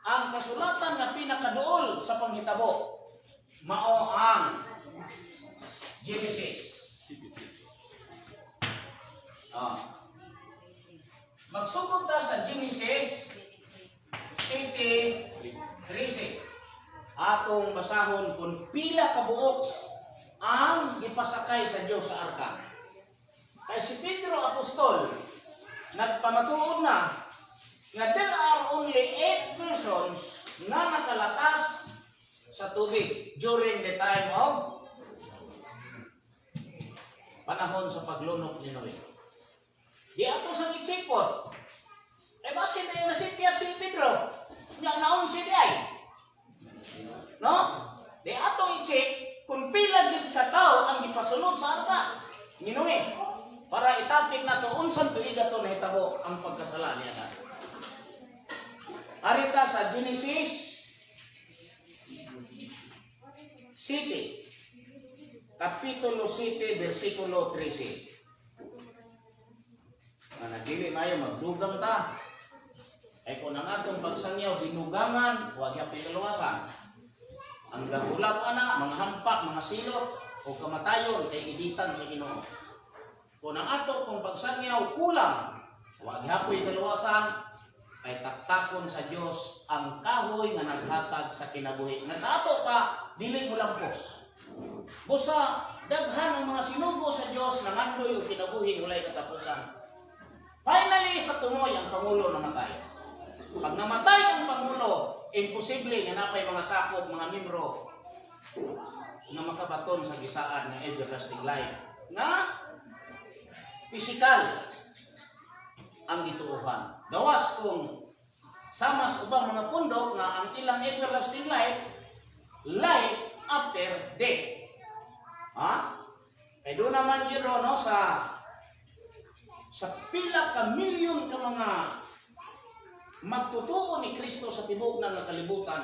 Ang kasulatan nga pinakaduol sa panghitabo mao ang Genesis. Ah. Magsugod ta sa Genesis 7:13. Atong basahon kung pila ka buok ang gipasakay sa Dios sa arka. Kay si Pedro Apostol nagpamatuod na nga there are only eight persons nga nakalatas sa tubig during the time of panahon sa paglunok ni Noe. Di ato sa i-check pod. Eh, basin na nasipyat si Pedro. Nya naon si di ay. No? Di atong i-check kung pila gid ka tawo ang gipasulod sa arka ni Noe. Para itapik nato unsan tuiga to nahitabo ang pagkasala ni Adan. Arita sa Genesis 7, Kapitulo 7, versikulo 13. Nga dili mayo magdugang ta. Ay kung ang atong pagsangyaw dinugangan, wa gyapon kaluwasan. Ang gahulap ana, mga hampak, mga silot o kamatayon kay iditan sa Ginoo. Kung ang ato kung pagsangyaw kulang, wa gyapoy kaluwasan, kay taktakon sa Dios ang kahoy nga naghatag sa kinabuhi. Nga sa ato pa dili mo lampos. Busa daghan ang mga sinugo sa Dios nangandoy og kinabuhi walay katapusan. Finally, sa tumoy, ang pangulo namatay. Pag namatay ang pangulo, imposible nga napay mga sakop, mga membro nga makabaton sa gisaad nga everlasting life nga physical ang gituohan. Gawas kung samas ubang mga pundok nga ang ilang everlasting life, life after death. Ha? Kay doon naman yun, no, sa pila ka milyon ka mga magtutuo ni Kristo sa tibuok na nga kalibutan,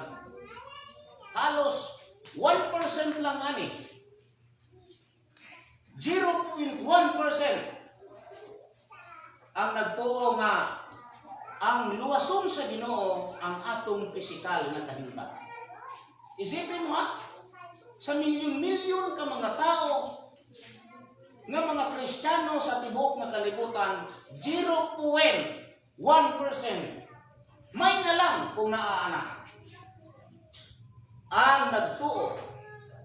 halos 1% lang ani. 0.1% ang nagtuo nga ang luwason sa Ginoo ang atong pisikal nga kahimtang. Isipin mo ha, sa milyon-milyon ka mga tao nga mga Kristiyano sa tibuok nga kalibutan, 0.1% may na lang kung naaana ang nagtuo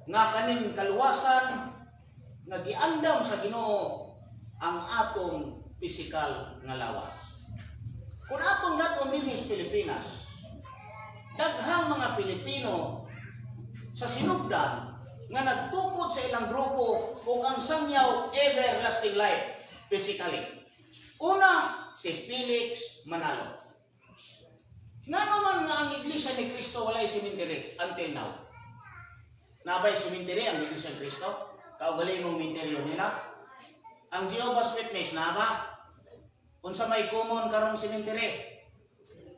nga kaning kaluwasan nga giandam sa Ginoo ang atong pisikal nga lawas. Kung atong daton dinhi sa Pilipinas, daghang mga Pilipino sa sinugdan nga nagtukod sa ilang grupo ug ang sangyaw everlasting life physically. Una, si Felix Manalo. Nga naman nga ang Iglesia ni Cristo walay cemetery until now. Nabay cemetery ang Iglesia ni Cristo? Kaugalingong minteryo nila? Ang Jehovah's Witness na ba? Unsa may common karong cemetery?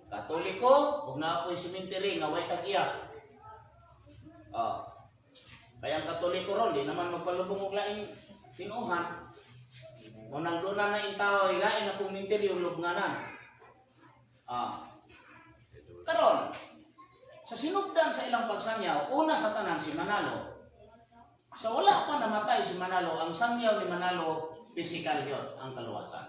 Katoliko, ug naa po'y cemetery nga way tag-iya. Oh. Kaya ang Katoliko ron, di naman magpalubong og laing tinuhan. Mo nang doon na in tao, lain na pong minteryo lubnganan. Ah. Karon, sa sinugdan sa ilang pagsangyaw, una sa tanan si Manalo. Sa wala pa namatay si Manalo, ang sangyaw ni Manalo, physical yun, ang kaluwasan.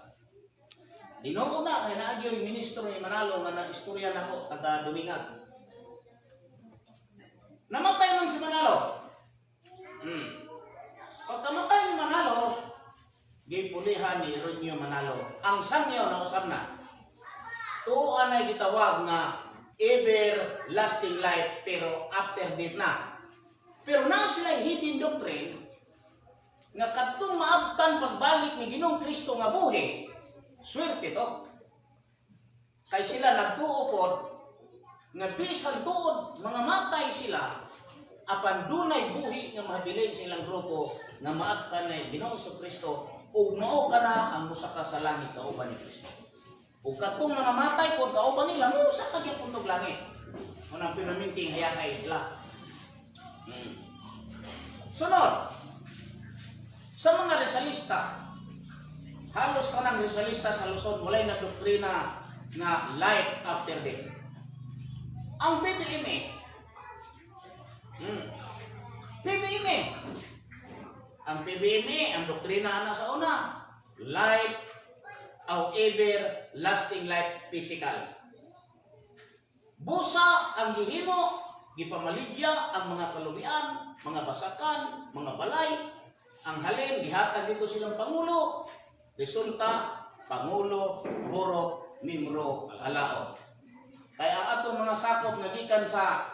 Dinoo na, kay naagyo yung ministro ni Manalo nga na-istorya nako, taga Dumingag. Namatay man si Manalo. Pagkamatay ni Manalo, gipulihan ni Ronyo Manalo. Ang sangyaw na usab na. Tuo na gitawag nga everlasting life pero after death na. Pero na sila hidden doctrine nga kadtong maabtan pagbalik ni Ginoong Kristo nga buhi, swerte to. Kay sila nagtuo pod nga bisan tuod mga matay sila, apan dunay buhi nga mabilin sa ilang grupo nga maabtan ni Ginoong Kristo ug mao kana ang musaka sa langit kauban ni Kristo. Ug katong mga matay pod kauban nila, musaka gyapon tog langit. Unang permanenteng hayahay sila. Sunod, sa mga Rizalista, halos kanang Rizalista sa Luzon, walay na doktrina nga life after death. Ang PBMA. PBMA. Ang PBMA, ang doktrina ana sa una, life o everlasting life physical. Busa ang gihimo, gipamaligya ang mga kalubian, mga basakan, mga balay. Ang halin, gihatag dito silang pangulo. Resulta, pangulo, burot, mimro, alaot. Kaya ang atong mga sakop nga gikan sa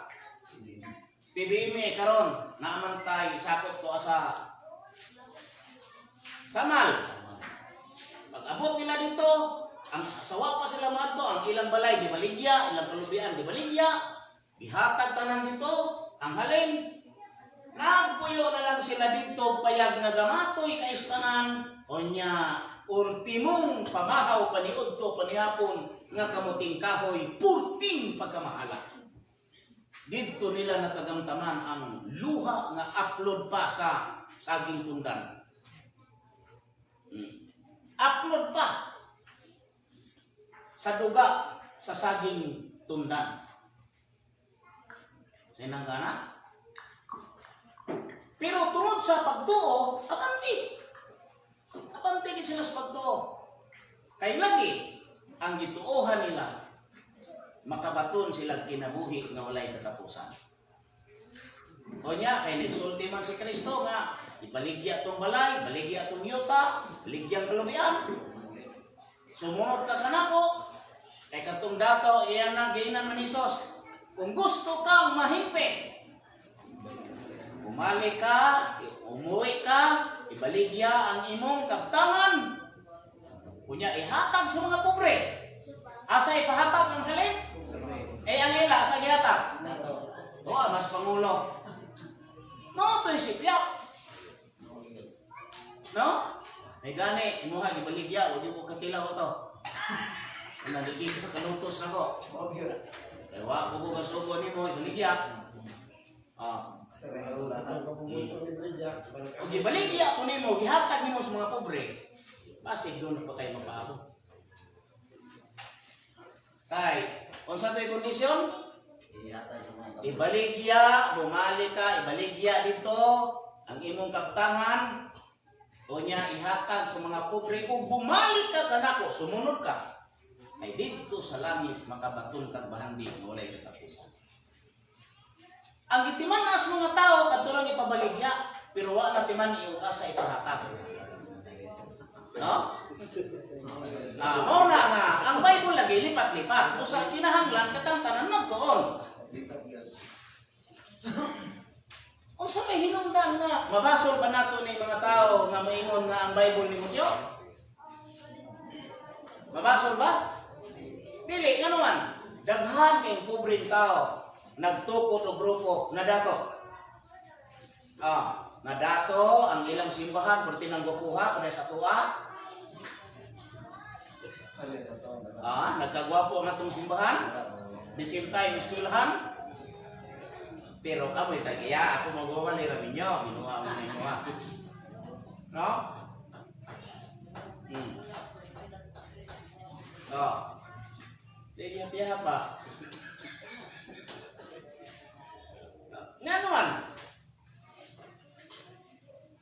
PBMA karon naamantay sakop to sa Samal. Pag abot nila dito, ang sawa pa sila maadto, ang ilang balay gibaligya, ilang kalubian gibaligya, gihatag tanan dito, ang halin nagpuyo na lang sila dito payag nga gamatoy kaistanan, onya ultimong pamahaw paniudto panihapon nga kamuting kahoy purting pagkamahala. Didto nila natagamtaman ang luha nga upload pa sa saging tundan. Upload pa sa duga sa saging tundan. Sinang ka na? Pero tungod sa pagtuo, abante. Abante gid sila sa pagtuo. Kay lagi, ang gituohan nila, makabaton sila kinabuhi nga walay katapusan. O nya, kay nagsulti man si Kristo nga, ibaligya tong balay, baligya tong yuta, baligyang kalubian. Sumunod ka kanako, kay katong dato, iyan na, giinan man ni Hesus. Kung gusto kang mahingpit, bumalik ka, umuwi ka, ibaligya ang imong kaptangan. Kunya ihatag sa mga pobre. Asa ipahatag ang halin? Eh ang ila sa gihatag? Nato. Oo, mas pangulo. Mao to sipyak. No? May gani, imuha gibaligya, wag mo katilaw to. Naligid ka kalutos na ko. Obvio. Kay wa ko ko kasugo nimo ibaligya. Ah, o gibaligya ko nimo, gihatag nimo sa mga pobre. Basig doon pa kayo mapaabot. Kay, unsa to'y kondisyon? Ihatag sa mga Ibaligya, bumalik ka, ibaligya dito ang imong kaptangan. O niya ihatag sa mga pobre ug bumalik ka kanako, sumunod ka. Ay didto sa langit makabaton kag bahandi nga walay katapusan. Ang gitiman-as mga tao kadto rang ipabaligya, pero wa na timan iuga sa ipahatag. No? Ah, mao na nga ang Bible lagi lipat-lipat. Usa kinahanglan katang tanan magtuon. Lipat yun. Unsa may hinungdan nga mabasol ba nato ni mga tao nga maingon nga ang Bible negosyo? Mabasol ba? Dili, ngano man. Daghan kay pobreng tao nagtukod og grupo nadato. Ah, nadato ang ilang simbahan perti nang gwapuha paday sa tuwa. Ah, nagkagwapo ang atong simbahan. The same time eskwelahan. Pero kamoy tagiya, ako magwawali ra ninyo, ginuha mo ninyo. No? Oh. Sige, piya pa. Nga naman.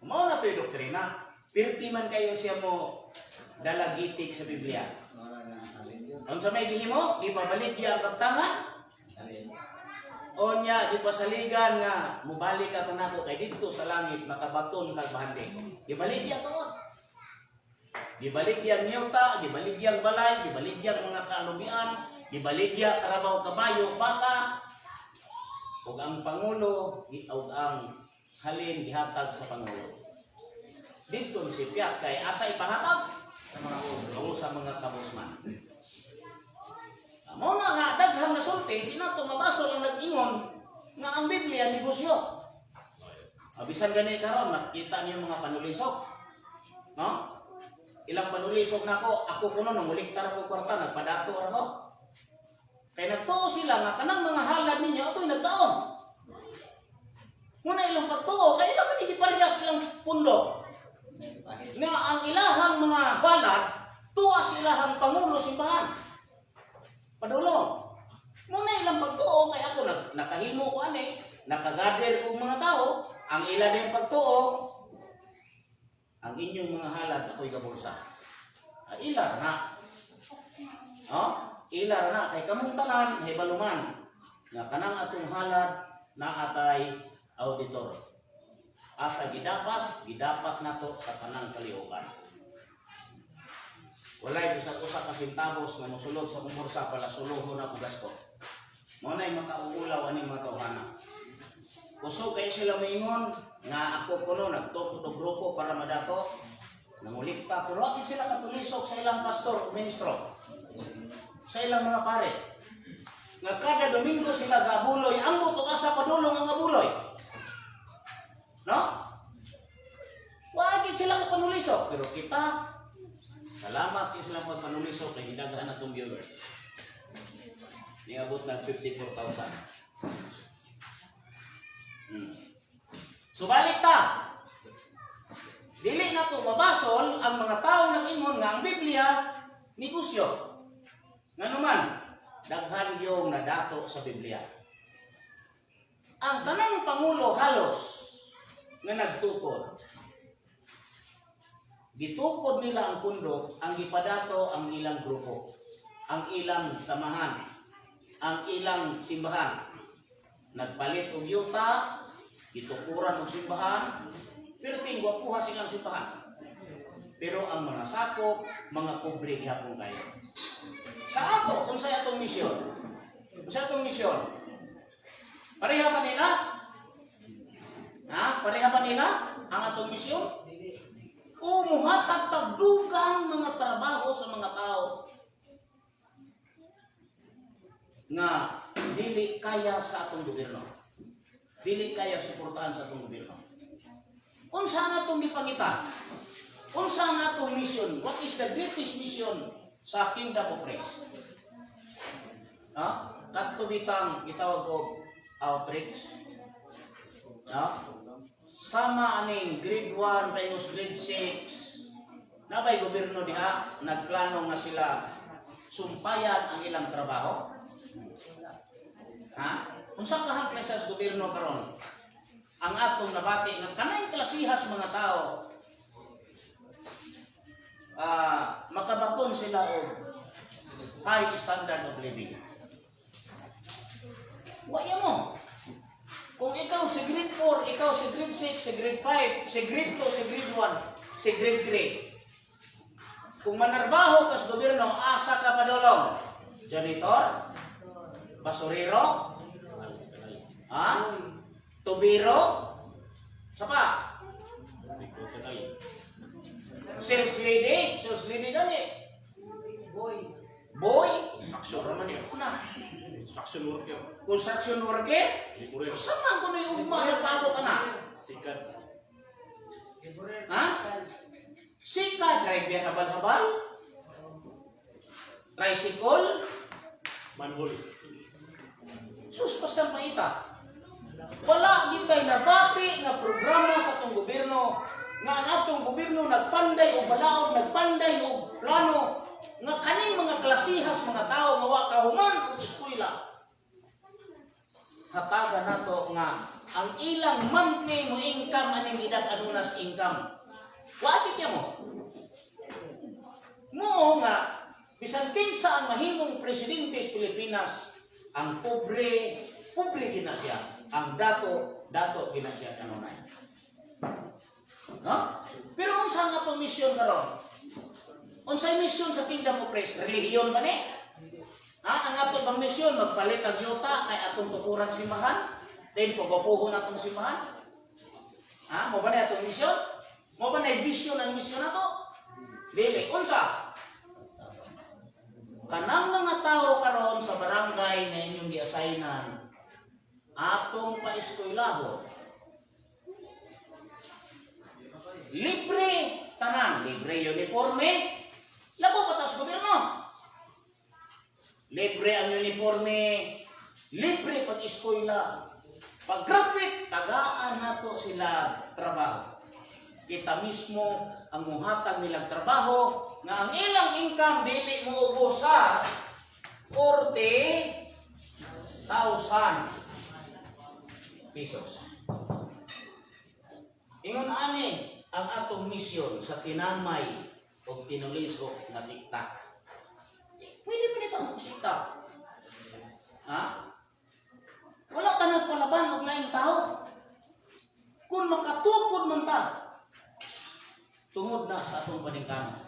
Mao na to'y doktrina. Pirti man kayo siya mo dalagitik sa Biblia. Wala nga alin yun. Unsa may gihimo? Gipabaligya ang kaptangan. Alin. O nya, gipasaligan nga mubalik ka kanako kay didto sa langit makabaton kag bahandi. Gibaligya tuod. Gibaligya ang yuta, gibaligya ang balay, gibaligya ang mga kalubian, gibaligya karabaw, kabayo, baka. Ug ang pangulo ug ang halin gihatag sa pangulo. Didto ni si Piat kay asa ipahatag? Sa mga pobre. O sa mga kabusman. Mao na nga daghang nga sulti di nato mabasol ang nag-ingon nga ang Biblia negosyo. Bisan gani karon makita niyo mga panulisok. No? Ilang panulisok nako, ako kuno nanguliktar ko kwarta, nagpadato ra ko. Kay nagtuo sila nga kanang mga halad ninyo ato'y nagtaon. Muna ilang pagtuo kay ilang man giparehas ilang pundo Pahit. nga ang ilahang mga halad tuas ilahang pangulo simbahan. Padulong. Muna ilang pagtuo kay Naghimo ko ani, nakagather og mga tao, ang ila din pagtuo, ang inyong mga halad ako'y gabulsa. Ah, ila ra na. No? Ila ra na kay kamong tanan hibaluman nga kanang atong halad naatay auditor. Asa gidapat, gidapat nato sa tanang kalihukan. Walay bisag usa ka sentabos nga mosulod sa akong bulsa para suluhon ako gasto. Mao na'y makauulaw aning mga tawhana. Kusog kay sila moingon nga ako kuno nagtukod og grupo para madato. Nangulikta pero wa gid sila katulisok sa ilang pastor o ministro. Sa ilang mga pare. Nga kada Domingo sila gabuloy, ambot og asa padulong ang abuloy. No? Wa gid sila kapanulisok pero kita, salamat kay sila pagpanulisok kay gidaghan atong viewers. Niabot na 54,000. Subalit ta, dili na to mabasol ang mga tao nag-ingon nga ang Biblia negosyo. Nganuman, daghan yung nadato sa Biblia. Ang tanang pangulo halos nga nagtukod, gitukod nila ang pundo, ang gipadato ang ilang grupo, ang ilang samahan, ang ilang simbahan. Nagpalit og yuta, gitukuran og simbahan, pero tingwapuha silang simbahan. Pero ang mga sakop, mga pobre gihapon kayo. Sa ato, kung sa atong misyon, kung sa atong misyon, pareha ba nila? Ha? Pareha ba nila ang atong misyon? O muhatag tagdugang mga trabaho sa mga tao nga dili kaya sa atong gobyerno. Dili kaya suportahan sa atong gobyerno. Unsa nga atong gipangita? Unsa nga atong mission? What is the greatest mission sa Kingdom of Praise? Ha? Kadto bitang gitawag og outreach. Ha? Sama aning grade 1 payos grade 6. Nabay gobyerno diha nagplano nga sila sumpayan ang ilang trabaho? Ha? Unsa kahang klase sa gobyerno karon? Ang atong nabati nga kanang klasihas mga tao, makabaton sila og high standard of living. Wa mo. Kung ikaw si grade 4, ikaw si grade 6, si grade 5, si grade 2, si grade 1, si grade 3. Kung manarbaho ka sa gobyerno, asa ka padulong? Janitor? Basurero? Ha? Tubiro? Sapa? Sales lady? Sales lady gani. Boy. Boy? Construction raman yun. Una. Construction worker. Construction worker? Laborer. Usa man kuno yung ugma nagpaabot ana. Sikat. Ha? Sika, driver habal-habal? Tricycle? Manhole. Sus, basta paita. Wala gitay nabati nga programa sa atong gobyerno nga ang atong gobyerno nagpanday og balaod, nagpanday og plano nga kaning mga klasihas mga tao nga wa kahuman og eskwela. Hatagan nato nga ang ilang monthly mo income aning gidak anunas income. Wa gid niya mo. Mo nga bisan kinsa ang mahimong presidente sa Pilipinas, ang pobre, pobre gina siya. Ang dato, dato gina siya kanunay. No? Pero unsa nga atong misyon karon? Unsay misyon sa Kingdom of Praise? Relihiyon ba ni? Ha? Ang ato bang misyon magpalit og yuta kay atong tukuran simbahan? Then pagwapuhon atong simbahan? Ha? Mo ba ni atong misyon? Mo ba na vision ang misyon nato? Dili. Unsa? Kanang mga tao karon sa barangay na inyong giassignan, atong paeskwelahon. Libre tanan, libre uniforme, labo pa ta sa gobyerno. Libre ang uniforme, libre pag-eskwela. Pag-graduate, tagaan nato sila trabaho. Kita mismo ang muhatag nilang trabaho nga ang ilang income dili mo ubos sa 40,000. pesos. Ingon ani ang atong misyon sa tinamay o tinulisok nga sikta. Pwede pa nito ang sikta. Ha? Wala ta nagpalaban og laing tao. Kung makatukod man ta, tungod na sa atong paningkamot.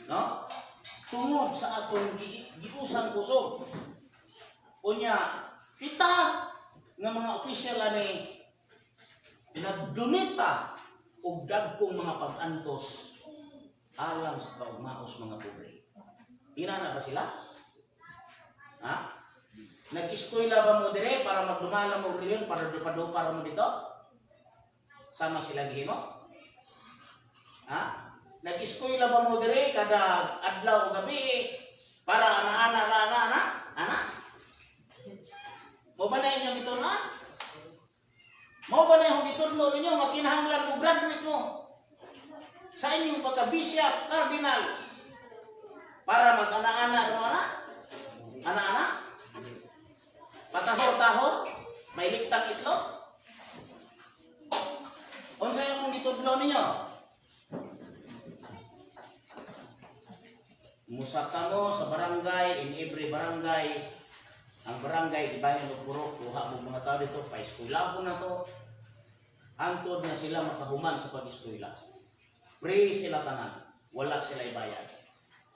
No? Tungod sa atong giusang kusog. Unya, kita nga mga opisyal ani nagdonate og dagkong mga pag-antos alang sa kaugmaos mga pobre. Inana ba sila? Ha? Nag-eskwela ba mo dire para magdumala mo reliyon para dupa-dupa mo dito? Sama sila gihimo? Ha? Nag-eskwela ba mo dire kada adlaw o gabi para ana-ana ana ana ana ana? Mo ba na inyong gitunan? Mo ba na inyong gitudlo ninyo nga kinahanglan mo graduate mo sa inyong pagka-bishop, cardinal, para mag-ana-ana mo ana? Ana-ana? Patahor-tahor? May liktang itlog? Unsa yung gitudlo ninyo? Musaka mo sa barangay, in every barangay, ang barangay, ibahin og purok, kuha mo mga tao dito, pa-eskwela ko na to. Hantod na sila makahuman sa pag-eskwela. Free sila tanan, wala sila ibayad.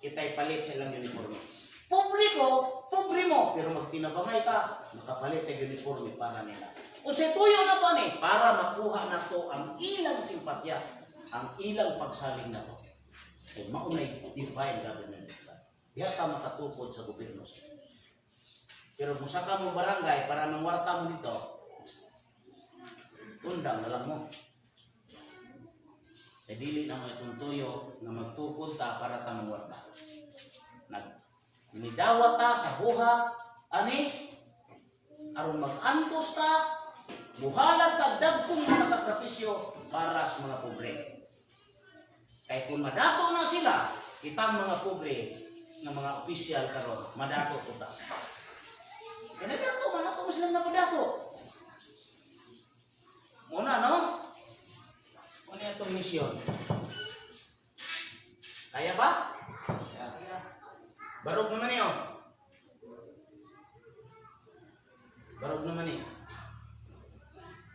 Kita'y palit sa ilang uniforme. Publiko, pobre mo, pero magtinabangay ka, makapalit ang uniforme para nila. Unsay tuyo na to ani para makuha na to ang ilang simpatya, ang ilang pagsalig na to. Kay maunay divine government. Diha ka makatukod sa gobyerno. Pero musaka mo barangay para mangwarta mo dito, undang na lang mo. Kay dili na mo itong tuyo nga magtukod ta para ta mangwarta. Nag nidawat ta sa buhat ani aron mag-antos ta, buhalat ta dagkong mga sakripisyo para sa mga pobre. Kay kung madato na sila, kitang mga pobre nga mga opisyal karon, madato to ta. Kaya nadato, madato mo silang napadato. Muna, no? Muna itong misyon. Kaya ba? Barog naman niyo. Barog naman eh.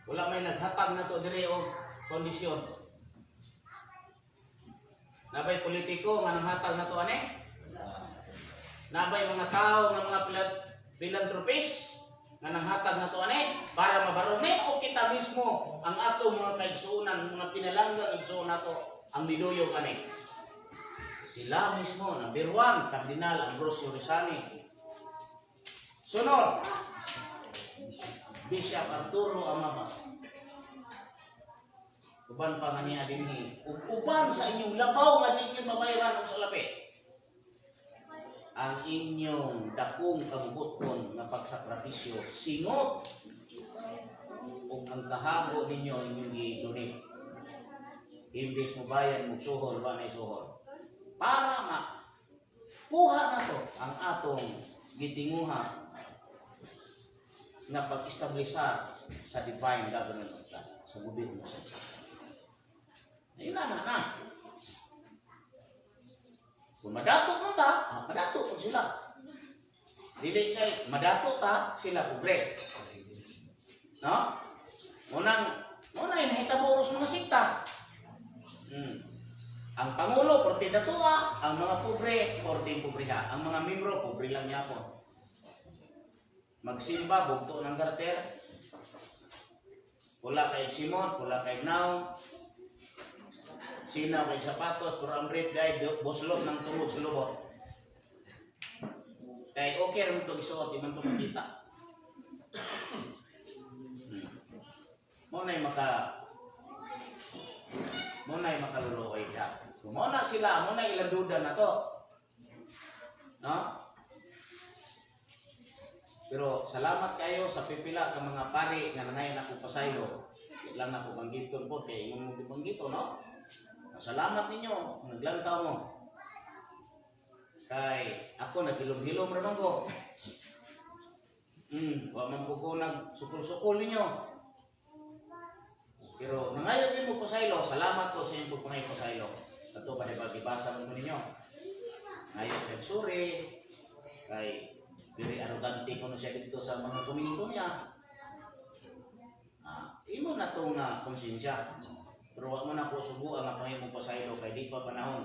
Wala may naghatag na to dire og kondisyon. Nabay politiko nga nanghatag na to ane? Nabay mga tao nga mga philanthropist nga nanghatag na to ane para mabarog ni o kita mismo ang ato mga kaigsuonan, mga pinalanggang igsuon nato ang miduyog ani. Sila mismo, number 1, Cardinal Ambrosio Rizani. Sunod, Bishop Arturo Amaba. Uban pa nga niya dinhi. Ug uban sa inyong labaw nga di inyo mabayran og salapi. Ang inyong dakong kabubuton nga pagsakripisyo singot ug ang kahago ninyo inyong gi-donate. Imbes mo bayad mo suhol, wa nay suhol. Para makuha na to ang atong gitinguha nga pag-establisar sa divine government of God, sa gobyerno sa Diyos. Ayun na, na, na. Kung madato man ta, madato po sila. Dili kay madato ta, sila pobre. No? Munang, muna nahitabo sa mga sikta. Ang pangulo, porte datua, ang mga pobre, porte pobreha. Ang mga membro, pobre lang yapon. Magsimba, bugto ng garter. Pula kay Simon, pula kay Naong. Sinaw kay sapatos, pero ang brief dahil buslot ng tungod sa lubot. Kay okay rin ito gisuot, di man ito makita. Mo na'y makaluluoy diha. Kung mo na sila, mo na ilang duda na to. No? Pero salamat kayo sa pipila ka mga pari nga nangayon ako pasaylo. Di lang ako banggiton po, kay ingon mo banggito, no? Salamat ninyo, naglantaw mo. Kay ako naghilom-hilom ra man ko. Wa man po ko nagsukol-sukol ninyo. Pero nangayo gyud mo pasaylo, salamat ko sa inyong pagpangayo pasaylo. Kato ba diba gibasa mo ninyo? Ngayon siya suri, kay diri arrogante ko na siya dito sa mga komento niya. Ah, imo na tong konsensya. Pero wa mo na ko subuan nga pangayo mo pasaylo kay di pa panahon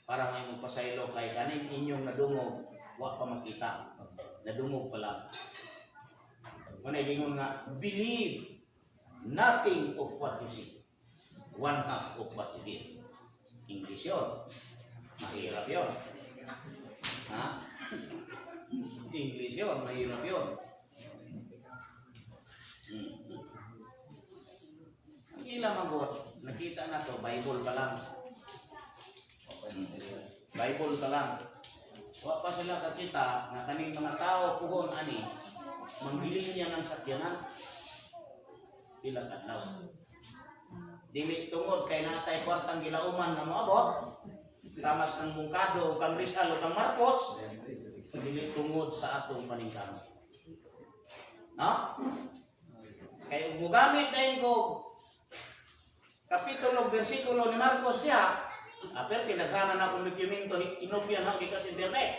para may mo pasaylo kay kaning inyong nadungog wa pa makita. Nadungog pa lang. Muna gingon nga, believe nothing of what you see. One half of what you hear. English yun. Mahirap yun. Ha? English yun, mahirap yun. Ang ila magot, nakita na to, Bible pa lang. Bible pa lang. Wa pa sila kakita nga kaning mga tao puhon ani manggiling niya ng sakyanan pila ka adlaw. Dili tungod kay natay kwartang gilauman nga moabot samas kang Moncado, kang Rizal o kang Marcos, dili tungod sa atong paningkamot. No? Kay mugamit dayon ko kapitulo bersikulo ni Marcos diha, aper tinaghanan na akong dokumento, inopya na gikan sa internet.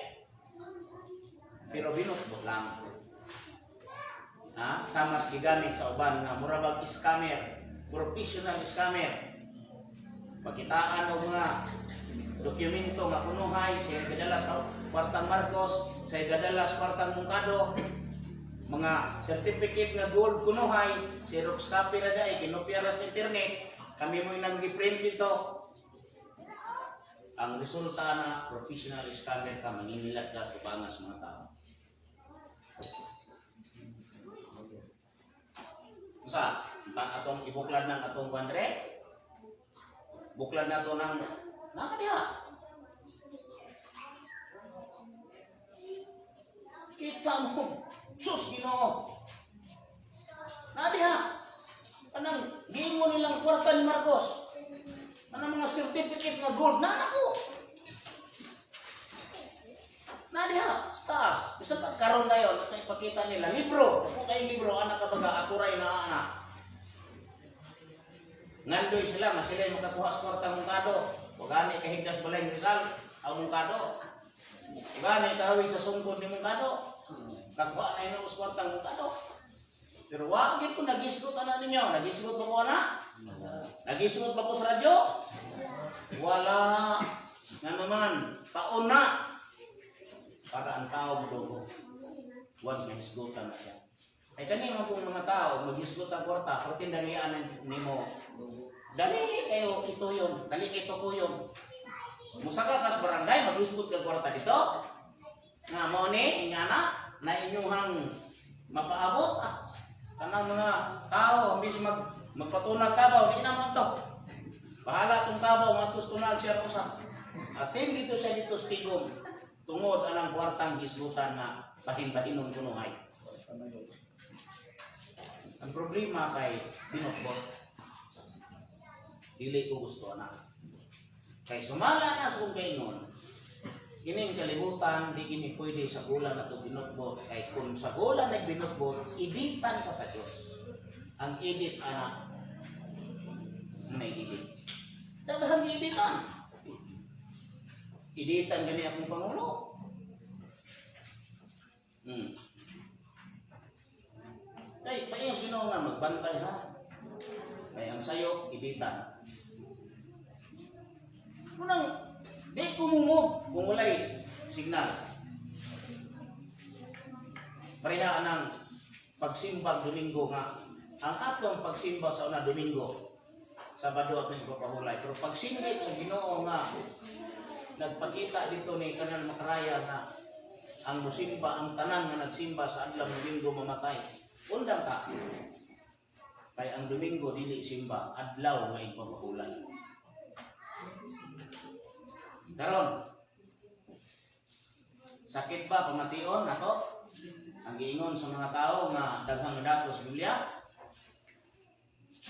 Pero binukbok lang. Ha? Samas gigamit sa uban nga mura bag scammer, professional scammer. Pakitaan og mga dokumento nga kunuhay siya gadala sa kwartang Marcos, siya gadala sa kwartang Moncado, mga certificate nga gold kunuhay, xerox copy ra dai, kinopya ra sa internet, kami mo nang giprint dito. Ang resulta na professional scammer ka, mangingilat ka tubangan sa mga tao. Unsa? Ta atong ibuklad ng atong bandre? Buklad na to ng naka diha. Kita mo, sus Ginoo. Na diha. Kanang giingon nilang kwarta ni Marcos. Anang mga certificate nga gold na nako. Na diha, sa taas. Bisan pag karon dayon, kay ipakita nila libro. Kung kay libro anak ka baga ako ray na anak. Ngandoy sila nga sila makakuha sa kwarta Moncado. Wa gani kahigdas balay Rizal ang Moncado. Wa gani kahawig sa sungkod ni Moncado. Kakuha na ino sa kwarta Moncado. Pero wa gid ko nagisgot ana ninyo. Nagisgot ba ko ana? Nagisgot ba ko sa radyo? Wala. Nga naman, taon na para ang tao modugo. Huwag mahisgutan na siya. Ay kani mga pong mga tao, maghisgot ang kwarta, pero tindalian nimo. Dali kayo ito yun, dali kayo tukuyon. Musaka kas barangay, maghisgot kag kwarta dito. Nga mo ni, nga na, na inyuhang mapaabot. Ah, kanang mga tao, imbis magpatunag kabaw, di naman to. Bahala tong kabaw, matus tunag siya usa. Atin dito siya dito sa tigom. Tungod anang kwartang hisgutan nga bahin-bahinon kunuhay. Ang problema kay binukbot. Dili ko gusto na. Kay sumala na sa kong kaingon, kining kalibutan, di kini pwede sa gula na ito binukbot. Kay kung sa gula nagbinukbot, editan ka sa Diyos. Ang edit, anak, may edit. Daghan editan. Editan gani akong pangulo. Kay paingos Ginoo nga magbantay ha. Kay ang sayo editan. Munang di ko mumove kung walay signal. Pareha anang pagsimbag Domingo nga ang atong pagsimba sa una Domingo, Sabado at ipapahulay. Pero pagsinggit sa Ginoo nga nagpakita dito ni Kanal Makaraya nga ang musimba, ang tanan nga nagsimba sa adlaw Domingo mamatay. Undang ka. Kay ang Domingo dili simba, adlaw nga ipapahulay. Karon, sakit ba pamation nako? Ang giingon sa mga tao nga daghang dato sa Biblia?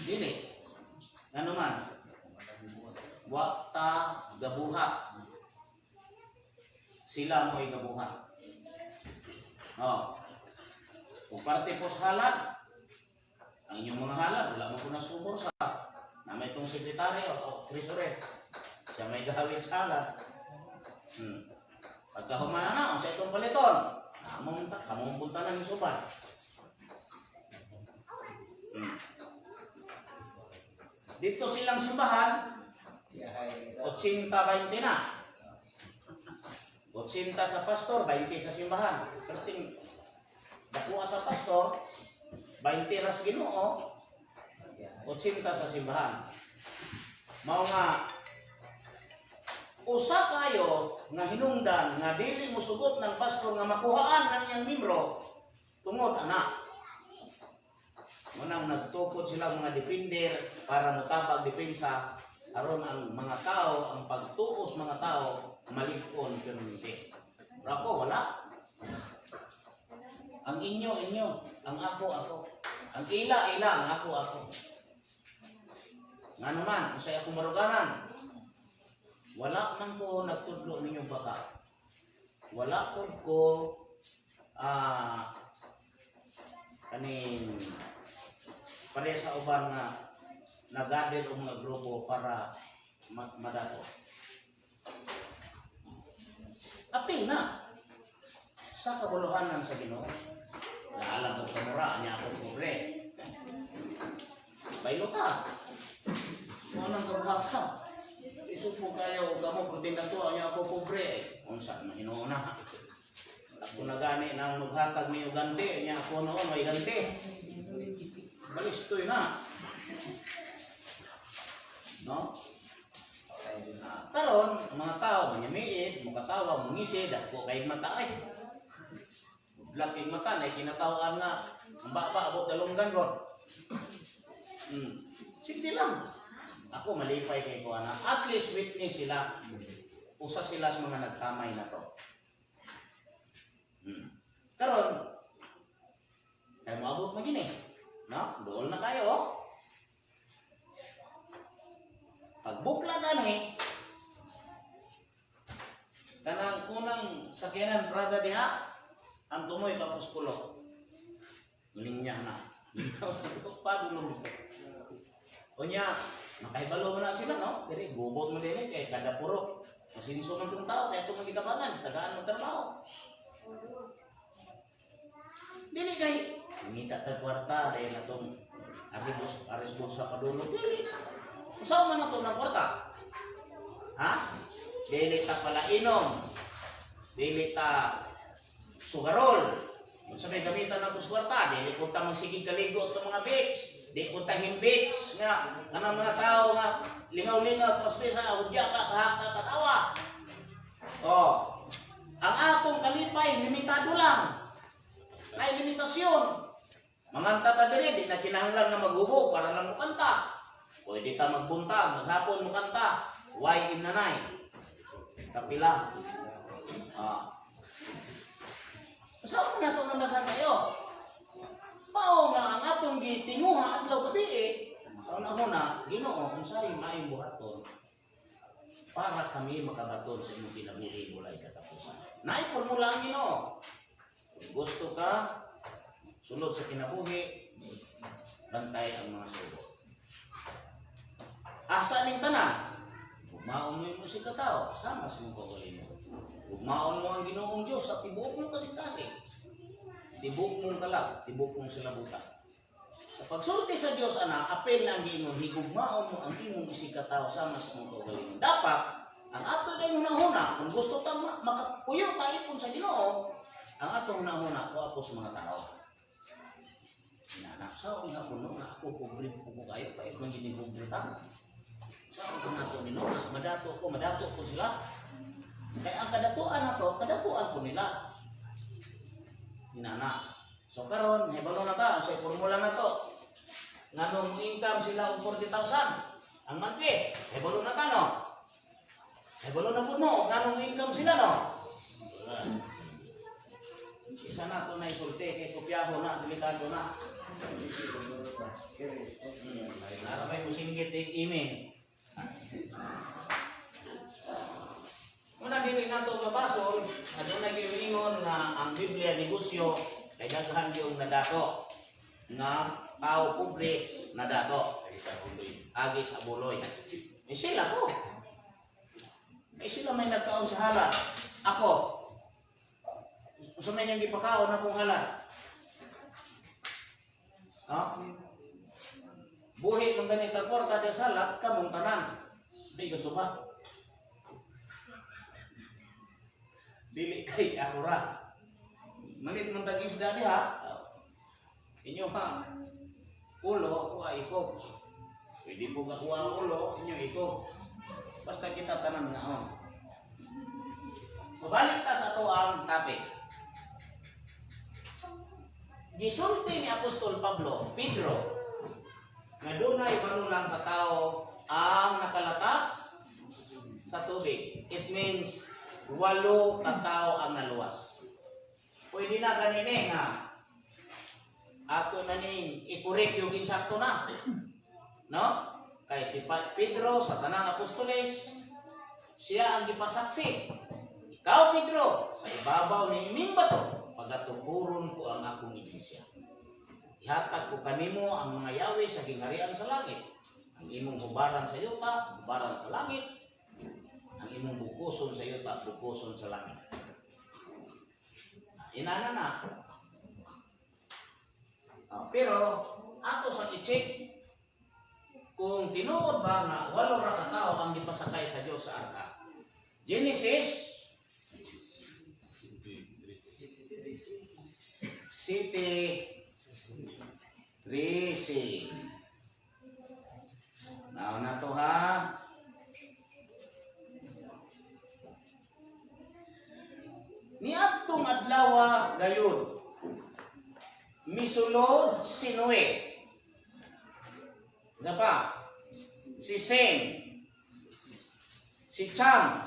Dili. Ngano man? Wa ta gabuhat. Sila mo'y gabuhat. Oh. Kung parte po sa halad, ang inyong mga halad, wala man ko nasubor sa na may itong sekretary o treasurer. Siya may gawin sa halad. Pagkahumana na, sa itong paliton, among among punta na ni suban. Dito silang simbahan, Yahay isa. 80-20 na. 80 sa pastor, 20 sa simbahan. Perting dakuha sa pastor, 20 ras Ginoo, Yahay. 80 sa simbahan. Mao nga usa kayo nga hinungdan nga dili mosugot ng pastor nga makuhaan ng iyang membro tungod ana. Munang nagtukod sila mga defender para motabag depensa aron ang mga tao, ang pagtuos mga tao malig-on pero hindi. Pero ako wala. Ang inyo inyo, ang ako ako. Ang ila ila, ang ako ako. Nga naman, unsay akong baruganan. Wala man ko nagtudlo ninyo baka. Wala po ko kaning pare sa uban nga nagadel og mga grupo para madato. Apil na sa kabuluhanan sa Ginoo. Naalam ko kamura niya ako pobre. Baylo ka. Mo nang kabuhat ka. Isod mo kayo og gamo protein to niya ako pobre. Unsa man hinuon na. Ako na gani nang maghatag ni ganti niya ako noon may ganti. Balistoy na. No? Karon, ang mga tao manyamiit, mukatawa, mungisi, dako kay mata ay. Black kay mata na kinatawaan nga ang baba abot dalunggan ron. Sige lang. Ako malipay kay ko ana. At least witness sila. Usa sila sa mga nagtamay na to. Karon, kay moabot man gini. No? Dool na kayo. Oh. Pagbukla gani, kanang unang sakyanan brother diha, ang tumoy tapos pulo. Linya na. Padulong dito. Unya, makahibalo mo na sila, no? Dili, gubot mo dili, kay kada puro. Masinso man itong tao, kaya itong magitabangan, tagaan ng trabaho. Dili kay, mangita tag kwarta, dahil na itong aribos, arisbos sa padulong. Dili na. Usaw man na ito ng kwarta? Ha? Dili ta pala inom. Dili ta sugarol. Kung sa may gamitan na itong kwarta, dili ko ta magsigig kaligo itong mga beach. Di ko ta himbits nga, kanang mga tao nga, lingaw-lingaw, tapos bisa, hudya ka, kahaka, katawa. Oh, ang atong kalipay, limitado lang. May limitasyon. Manganta ta diri, di na kinahanglan nga maghubo para lang mukanta. Pwede ta magbunta, maghapon mukanta. Why in nanay? Kapila. Ah. Saan na ito nang daghan kayo? Mao nga ang atong gitinguha adlaw gabi eh. Sa una-una, Ginoo, kung sa'y maayong buhaton, para kami makabaton sa inyong kinabuhi walay katapusan. Naay formula ang Ginoo. Kung gusto ka, sulod sa kinabuhi, bantay ang mga sugo. Asa ning tanan? Ugmaon mo yung musika tao, sama sa imong kaugalingon. Ugmaon mo ang Ginoong Diyos sa tibuok mong kasing-kasing. Tibuok mong kalag, tibuok mong silabutan. Sa pagsulti sa Diyos ana, apel na ang Ginoo, higugmaon mo ang imong isikatao sama sa imong kaugalingon. Dapat ang ato dayong hunahuna, kung gusto ta makapuyo ta ipon sa Ginoo, ang atong hunahuna ko ako sa mga tao. Inaanak sa nga kuno na ako pobre ko ko kayo pa man gini pobre ta. Sa ako nato ni no, madato ko sila. Kaya ang kadatuan nato, kadatuan ko nila. Inana. So karon, hibalo na ta sa formula na to. Nganong income sila og 40,000 ang monthly. Hibalo na ta no. Hibalo na pud mo nganong income sila no. Isa na to na isulti kay kopyaho na, delikado na. Nara may musinggit ing imin. Una dili nato mabasol, aduna gyud ingon nga ang Biblia negosyo. Kay daghan yung nadato nga tao pobre nadato Lagi sa uloy. agi sa buloy. Eh sila ko. Eh sila may nagkaon sa halat. Ako. Unsa may niyang gipakaon akong halat? Ha? Buhi man ganit ang kwarta di sa halat, kamong tanan. Di ka suba. Dili kay ako ra. Malit man tag isda diha. Inyo ha. Ulo, ako ay ikog. Pwede po kakuha ang ulo, inyo ikog. Basta kita tanan ngaon. So balik ta sa to ang topic. Gisulti ni Apostol Pablo, Pedro, nga dunay manulang katao ang nakalatas sa tubig. It means walo katao ang naluwas. Pwede na ganini nga ato na ning i-correct yung insakto na. No? Kay si Pedro sa tanang apostoles, siya ang gipasaksi. Ikaw, Pedro, sa ibabaw ni ining bato, pagatuburon ko ang akong iglesia. Ihatag ko kanimo ang mga yawi sa gingharian sa langit. Ang imong hubaran sa yuta, hubaran sa langit. Ang imong bukuson sa yuta, bukuson sa langit. Inana na. Ah, pero ato sa i-check kung tinuod ba nga walo ra ka tawo ang gipasakay sa Dios sa arka. Genesis City. Tris. City Trisi. Now na to ha. Niadtong adlaw gayud. Misulod si Noe. Isa pa. Si Sem. Si Cham.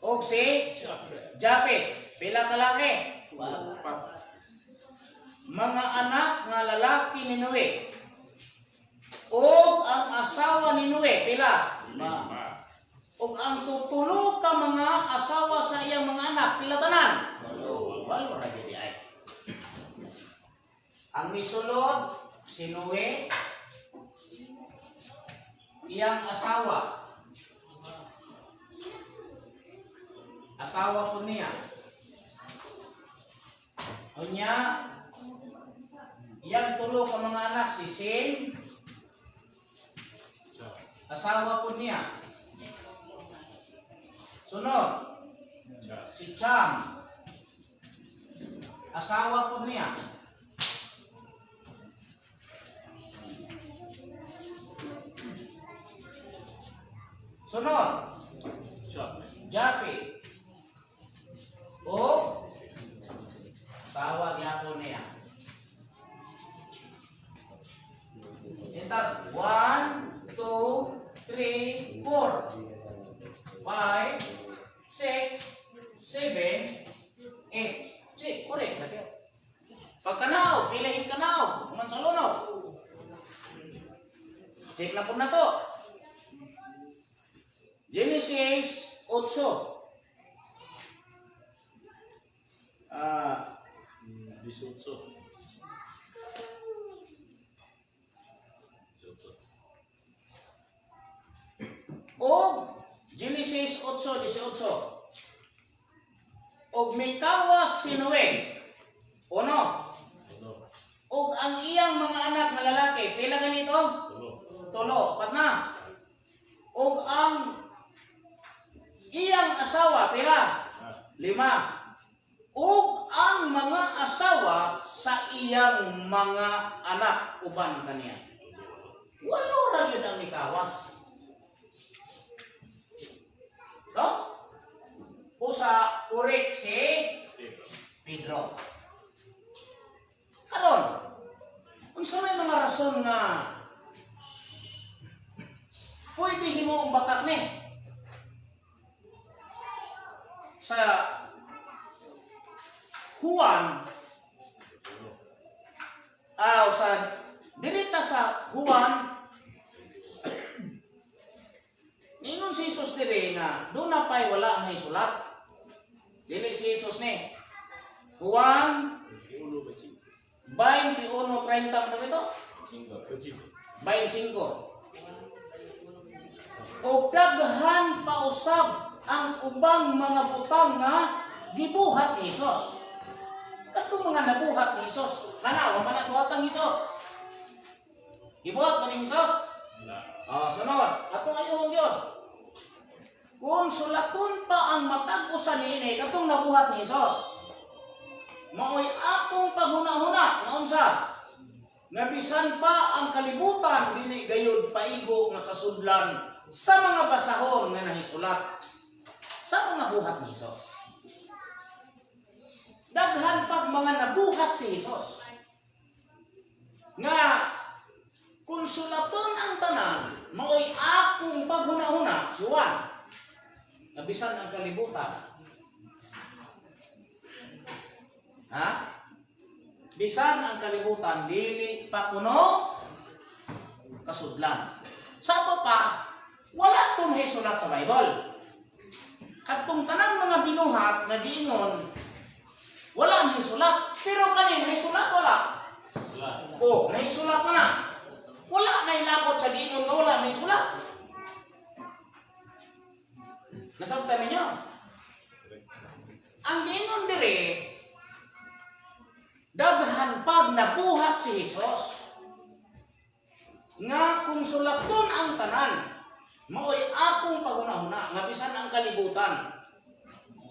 O si Japet. Pila kalaki? Pat. Mga anak nga lalaki ni Noe ug ang asawa ni Noe pila? Lima. Lima. Ug ang tutulo ka mga asawa sa iyang mga anak pila tanan? Walo. Walo ra gyud ay. Ang misulod si Noe, iyang asawa, asawa po niya. Unya, iyang tulo ka mga anak si Sim, Cha. asawa po niya. Sunod, Cha. si Cham, asawa po niya. Sunod, Cha. Japi. O asawa gyapon niya. Intag 1, 2, 3, 4, 5, 6, 7, 8. Check, correct na kayo. Pagkanaw, pilihin kanaw, human sa luno. Check na po na to. Genesis 8. Ah, 18. 18. O Genesis 8:18. Og mikawas si Noe. Uno. Tulo. Og ang iyang mga anak nga lalaki, pila ganito? Tulo. Tulo, pat na. Og ang iyang asawa, pila? Ah. Lima. Ug ang mga asawa sa iyang mga anak uban kaniya. Walo ra gyud ang mikawas. No? Usa urik si Pedro. Pedro. Karon, unsa may mga rason nga pwede himo ang bakak ni sa Juan Tulo. aw sa dirita sa Juan, ningon si Jesus diri nga doon na pa'y wala ang hisulat. Dili si Jesus ni Juan. 21. 21, 25. 21:30 pa ito? 25. 25. O daghan pausab ang ubang mga butang nga gibuhat ni Hesus. Katong mga nabuhat ni Hesus, kana wa man nasuwatan ni Hesus. Gibuhat man ni Hesus? Wala. Ah, sunod, atong ayon gyud. Kung sulaton pa ang matag usa niini katong nabuhat ni Hesus, maoy akong paghuna-huna nga unsa? Nga bisan pa ang kalibutan dili gayud paigo nga kasudlan sa mga basahon nga nahisulat sa mga buhat ni Hesus. Daghan pag mga nabuhat si Hesus nga kung sulaton ang tanan, maoy akong paghuna-huna, si Juan, nga bisan ang kalibutan. Ha? Bisan ang kalibutan, dili pa kuno kasudlan. Sa ato pa, wala tong sulat sa Bible. Kadtong tanang mga binuhat nga giingon, wala may sulat. Pero kanin, may sulat wala. Wala. O, nahisulat mo na. Wala na ilabot sa giingon nga wala may sulat. Nasabtan ninyo? Ang giingon diri, daghan pag nabuhat si Hesus nga kung sulaton ang tanan, maoy akong paghunahuna nga bisan ang kalibutan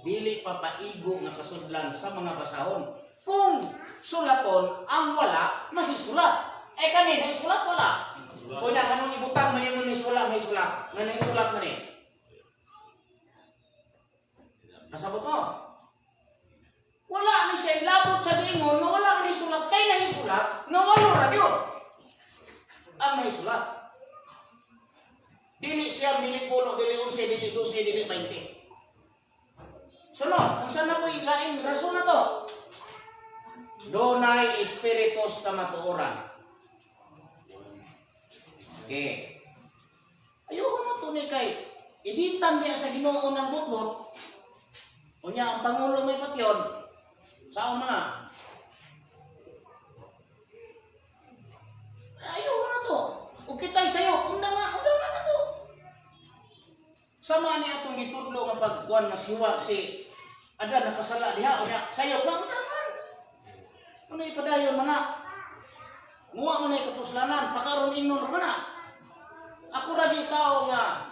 dili pa paigo nga kasudlan sa mga basahon kung sulaton ang wala mahisulat. Eh kanin nahisulat wala? Kunya kanong ibutang man nimo ni sulat, may sulat nga nahisulat man ni, kasabot mo, wala ni siya ilabot sa giingon nga wala may sulat, kay nahisulat nga walo ra gyud ang nahisulat. Dili siya dili 10, dili 11, dili 12, dili 20. Sunod, unsa na po'y laing rason na to? Dunay espiritus kamatuoran. Okay. Ayoko na to ni kay ibitan niya sa Ginoo ng butbot. Unya ang pangulo may patyon. Sao man na? Ayoko na to. Ug kitay sayo, unda nga na to. Sama ni atong gitudlo nga pagkuan nga siwa si ada nakasala diha, unya sayop na unda man. Ano ipadayon man na? Muwa mo na ikapuslanan, pakaron ingnon ra man na. Ako ra di tao nga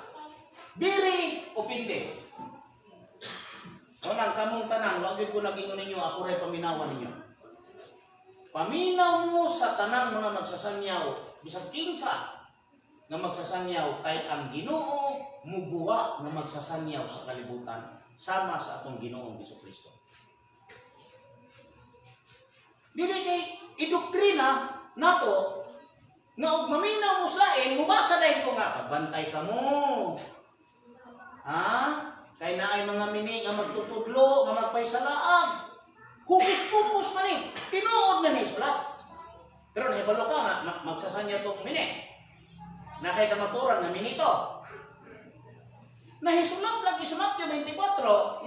biri o pindi. Unang kamong tanan, wa gyud ko nagingon ninyo, ako ray paminawan ninyo. Paminaw mo sa tanang mga magsasangyaw, bisag kinsa nga magsasangyaw, kay ang Ginoo mubuwa nga magsasangyaw sa kalibutan sama sa atong Ginoong Kristo. Dili kay idoktrina nato nga og maminaw mo sa lain, mubasa dahil ko nga pagbantay ka mo. Ha? Kay naay mga mini nga magtutudlo, nga magpaysalaag. Hukus-pukus man eh. Tinuod na ni sulat. Pero nahibalo ka nga, magsasanya tong mini. Na kay kamaturan nga mini to. Nahisulat lagi sa Matthew 24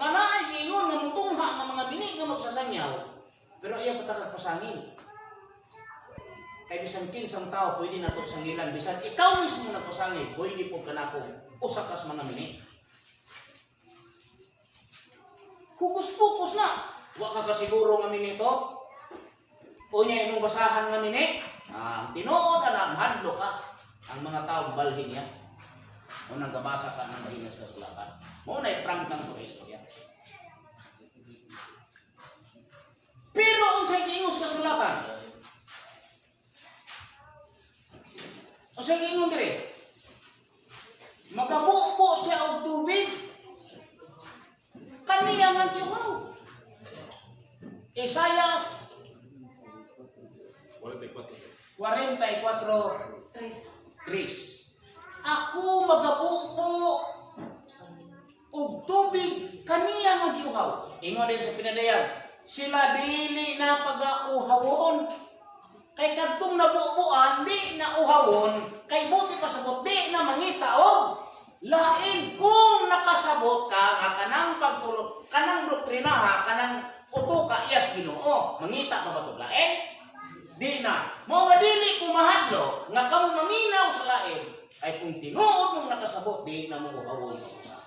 nga naay giingon nga mutungha nga mga mini nga magsasanyaw. Pero ayaw pa pasangil. Kay bisan kinsang tao pwede na to sangilan, bisan ikaw mismo nagpasangil, pwede po kanako usa kas mga mini. Hukus-pukus na. Wa ka kasiguro nga mini to. Unya imong basahan nga mini. Ah, tinuod ana mahadlok ka. Ang mga tao balhin niya. Unang kabasa ka ng mahinas kasulatan. Mao na prangkang ko istorya. Pero unsay giingos kasulatan? Unsay giingon diri? Magabubo siya og tubig. Kaniya nga giuhaw. Isayas 44. 44:3. Ako magabubo og tubig kaniya nga giuhaw. Ingon din sa pinadayan, sila dili na pagauhawon. Kay kadtong nabubuan, di na uhawon, kay buti pasabot, di na mangita og lain. Kung nakasabot ka nga kanang pagtulog, kanang doktrinaha, kanang uto ka, yes. Ginoo. Mangita pa ba to lain? Di na. Mao nga dili ko mahadlok nga kamo maminaw sa lain ay kung tinuod mong nakasabot, di na mo uhawon pa usab.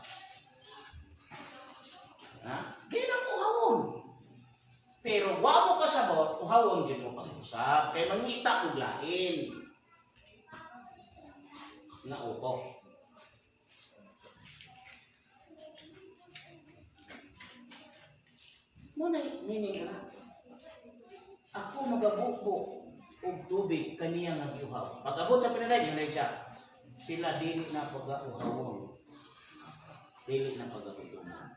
Ha? Di na mo uhawon. Pero wa mo kasabot, uhawon din mo pag-usab. Kay mangita og lain nga utok. Mo na meaning na. Ako magabubo og tubig kaniya nga giuhaw. Pag-abot sa pinaday, yun na siya. Sila dili na pag-uhawon. Dili na pag-agutuman.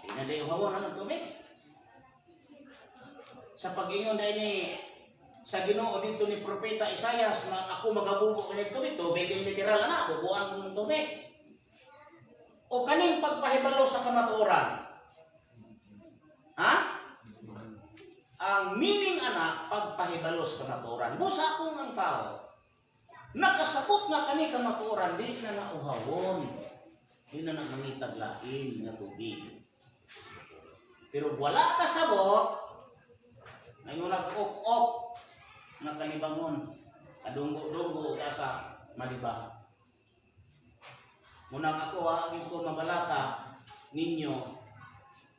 Di na dili uhawon ang tubig. Sa pag-ingon dahil ni sa Ginoo dito ni Propeta Isayas na ako magabubo og tubig, tubig yung literal na, bubuan mo ng tubig. O kaning pagpahibalo sa kamatuoran. Ha? Ang meaning ana pagpahibalo sa kamatuoran. Busa akong ang tao. Nakasabot nga kani kamatuoran, di na nauhawon. Di na na mangitag lain nga tubig. Pero wala kasabot, ngayon nag-ok-ok nga kalibangon, kadunggo-dunggo ka sa malibang. Munang ako ha, ko mabalaka ninyo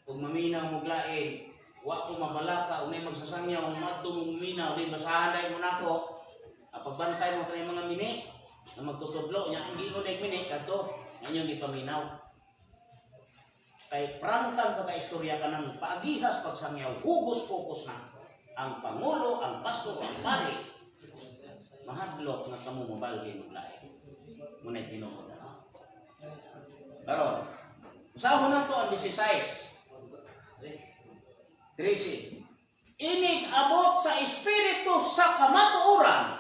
ug maminaw mo lain, wa ko mabalaka unay magsasangyaw ug madto mo minaw din basahan dai mo nako. Ah, pagbantay mo kani mga mini na magtutudlo nya ang giingon dai mini kadto ngayon di paminaw. Kay prangkang pagka-istorya ka ng paagihas pagsangyaw, hugos focus na ang pangulo, ang pastor, ang pari, mahadlok nga kamo mobalhin og lain. Ngunit Ginoo na. Karon, usahon na to ang 16. 13. Inig abot sa espiritu sa kamatuoran.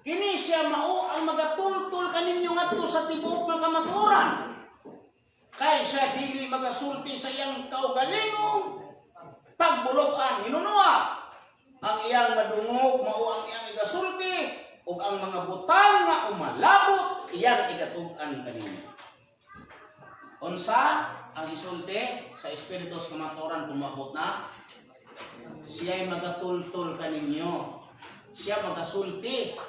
Kini siya mao ang magatultol kaninyo ngadto sa tibuok nga kamatuoran. Kay siya dili magasulti sa iyang kaugalingong pagbulokan hinunoa. Ang iyang madungog mao ang iyang igasulti ug ang mga butang nga umalabot iyang igatug-an kaninyo. Unsa ang isulti sa espiritu sa kamatuoran kung maabot na? Siya'y magatultol kaninyo. Siya magasulti.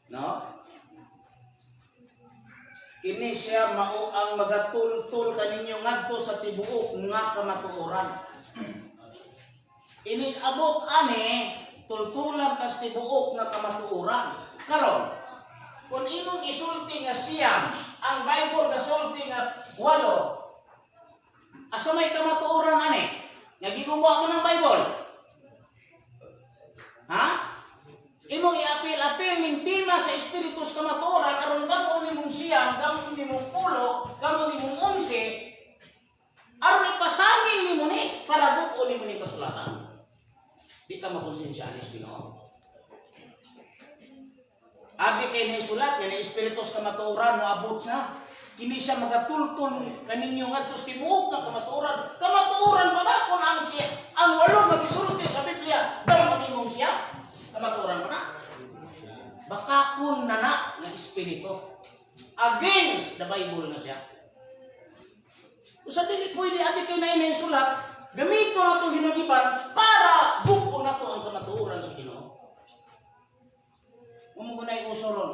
No? Kini siya mao ang magatultol kaninyo ngadto sa tibuok nga kamatuoran. Inig abot ani tultulan kas tibuok nga kamatuoran. Karon, kung imong isulti nga siyam, ang Bible gasulti nga walo, asa may kamatuoran ani? Nga giguwa mo ng Bible. Ha? Imong iapil-apil ning tema sa espiritu sa kamatuoran aron gamo nimong siyam, gamo nimong pulo, gamo nimong 11, aron ipasangil nimo ni para duko nimo ni kasulatan. Di ka makonsensya anis Ginoo. Abi kay naisulat nga na espiritu sa kamatuoran moabot siya. Kini siya magatultol kaninyo ngadto sa tibuok nga kamatuoran. Kamatuoran pa ba kung ang siya ang walo magisulti sa Biblia damo nimong siya? Kamatuoran pa na. Baka kun na na nga espiritu against the Bible na siya. Usa dili pwede abi kay na sulat, gamito na itong hinagiban para buko na to ang kamatuoran sa Ginoo. Mao na uso ron.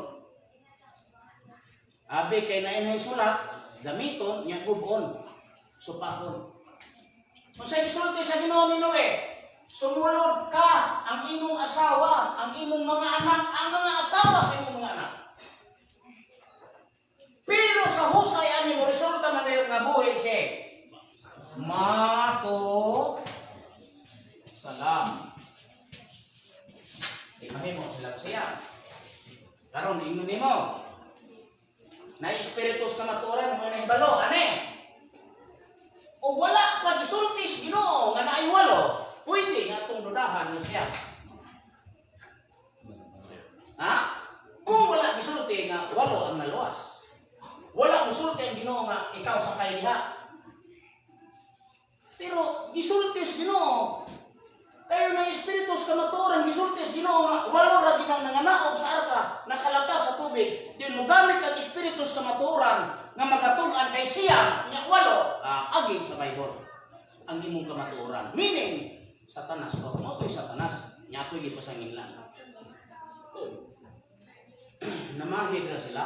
Abi kay na sulat, gamiton nya gubon, supakon. Kung sa gisulti sa Ginoo ni Noe, sumulod ka ang imong asawa, ang imong mga anak, ang mga asawa sa imong mga anak. Pero sa husay ani mo resulta man dayon nga buhi siya. Mato salam. Di mahimo silang siya. Karon ingnon nimo. Na espiritu sa kamatuoran mo na hibalo ane. O wala pa gisulti sa Ginoo nga naay walo, pwede nga atong dudahan mo siya. Ha? Kung wala gisulti nga walo ang naluwas. Wala musulti ang Ginoo nga ikaw sa kay diha. Pero gisulti sa Ginoo kayo ng espiritu sa kamatuoran gisulti sa Ginoo nga walo ra ginang nanganaog sa arka nakalata sa tubig. Din mo gamit ang espiritu sa kamatuoran nga magatug-an kay siya nya walo aging sa Bible. ang imong kamatuoran. Meaning, Satanas, o mao to'y Satanas, nya ako'y gipasanginlan. Oh. Namahid ra sila.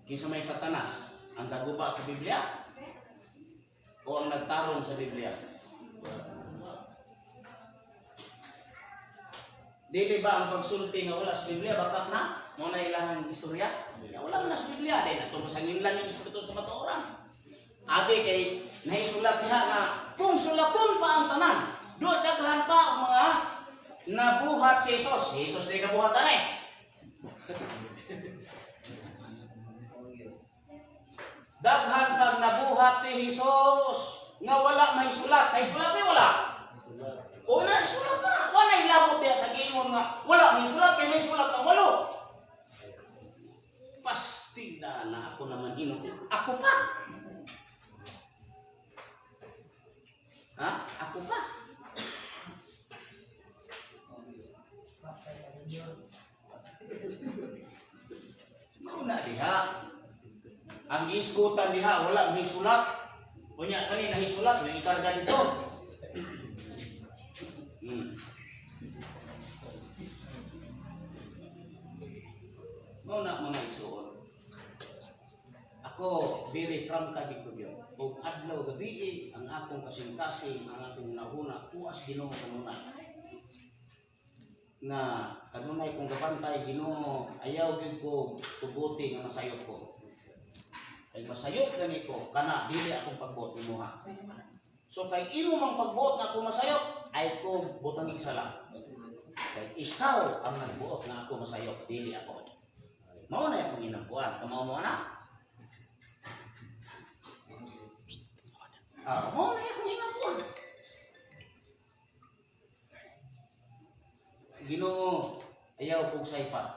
Kinsa may Satanas? Ang gaguba sa Biblia? O ang nagtarong sa Biblia? Dili ba ang pagsulti nga wala sa Biblia bakak na? Mao na ilahang istorya? Ya, wala man na sa Biblia dahil nato sa nginlan yung espiritu sa kamatuoran. Abi kay nahisulat diha nga kung sulaton pa ang tanan, do daghan pa ang mga nabuhat si Jesus. Si Jesus di kabuhat ani. Daghan pag nabuhat si Jesus nga wala may sulat. May sulat ni wala. Sulat. O na sulat na. Wala ilabot diha sa gingon nga wala may sulat kay may sulat ang walo. Pastila na ako naman ino. Ako pa. Ha? Ako pa. Mauna diha. Ang giisgutan diha wala may sulat. Unya kani nahisulat may ikarga dito. Mao na mga igsuon. Ako very prangka gid ko gyud. Ug adlaw gabi ang akong kasing-kasing, ang akong nahuna tuas Ginoo kanunay. Nga kanunay kong gabantay Ginoo, ayaw gyud ko tuguti nga masayop ko. Kay masayop gani ko kana dili akong pagbuot nimo ha. So kay imo mang pagbuot na ako masayop, ay ko butang sala. Kay ikaw ang nagbuot na ako masayop, dili ako. Mao na akong inampuan. Kamaw mo na? Ah, mao na akong inampuan. Ginoo, ayaw kong saypa.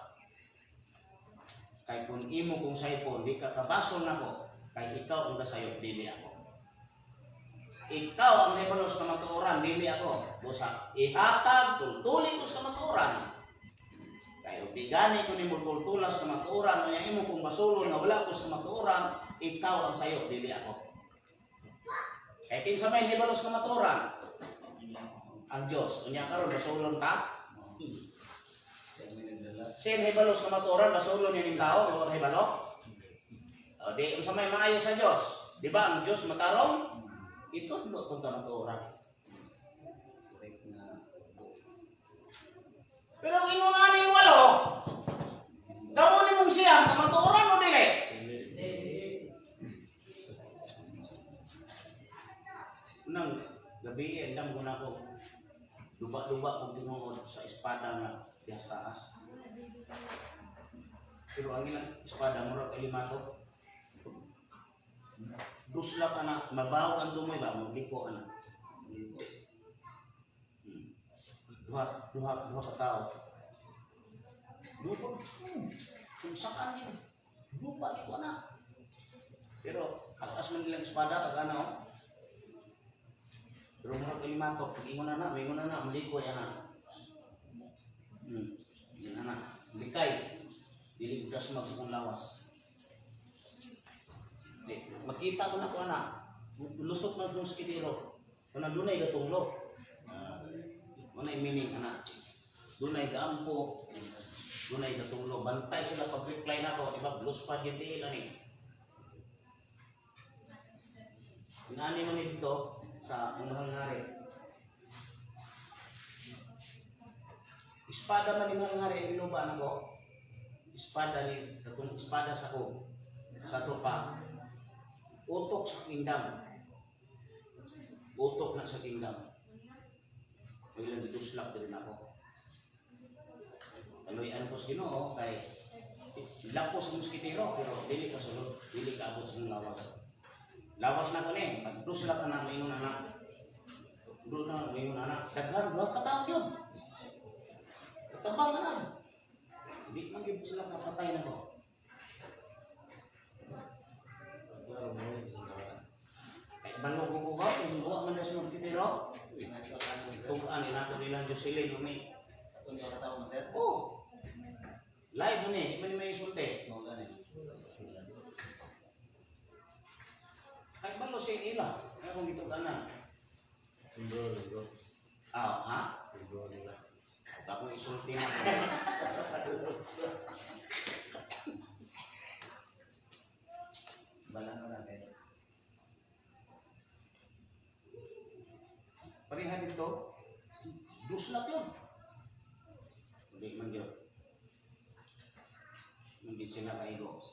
Kay kung imo kong saypon, di ka kabasol nako, kay ikaw ang gasayop, dili ako. Ikaw ang nahibalo sa kamatuoran, dili ako. Busa, ihatag, tultuli ko sa kamatuoran. Kay obligani ko nimo tultula sa kamatuoran, unya imo kong basulon nga wala ko sa kamatuoran, ikaw ang sayo, dili ako. Kay kinsa may nahibalo sa kamatuoran? Ang Dios. Unya karon basulon ka? Siya nahibalo sa kamatuoran, basulon niya ning tao, wa nahibalo? O di unsa may maayo sa Dios? Di ba ang Dios matarong? Itudlo tong kamatuoran. Correct na. Pero ang ingon aning walo, damo ni mong siyam, kamatuoran o dili? Dili. Nang gabi, andam ko na ako, duba-duba kong tinuod sa espada nga diha sa taas. Pero ang ilang espada, murag kalimato. Dusla ka na, mabaw ang dumoy ba, magliko ana. Duha, duha, duha ka tao. Lupa, kung sakan yun, lupa di ko na. Pero, kataas man nilang espada, kagana oh. Pero murag kalimato, pag ingon na na, maingon na na, malikoy ana. Ingon na na, likay. Dili ko dasmag sa kong lawas. Di, makita ko na ko ana. Lusot na itong skidero. Kuna dunay gatunglo. Wala meaning ana. Dunay gaampo, dunay gatunglo. Bantay sila pag reply na ko, di ba? Blue spot yung tiil ani. Inaani man ni dito sa ang mahal nga hari. Espada man ni mahal nga hari ang ginuba na ko. Espada ni katong espada sa ko. Sa to pa. Utok sa kingdom. Utok na sa kingdom. May lang gituslak din ako. Aloy ano ko sa Ginoo kay lakos ang moskitero pero dili ka sulod, dili ka abot sa imong lawas. Lawas na ko ni, pag duslak ka na maingon anak. Dul na maingon anak. Daghan duha ka tawo gyud. Katabang na. Di man gyud sila kapatay na ko. Klaro mo yun. Kay balo ko ko kung duha man na sa moskitero. Tugan ni nato nilang Jocelyn umi. Kung ka tao mo, sir? Oh. Live mo ni, di man ni may insulte. Mao gani. Pila? Ay akong gituganan. Libro, libro. Ah, ha? Libro nila. Akong isulti na. Balan mo natin. Pareha dito. Duslak yun. Hindi man yun. Hindi sila kaigo.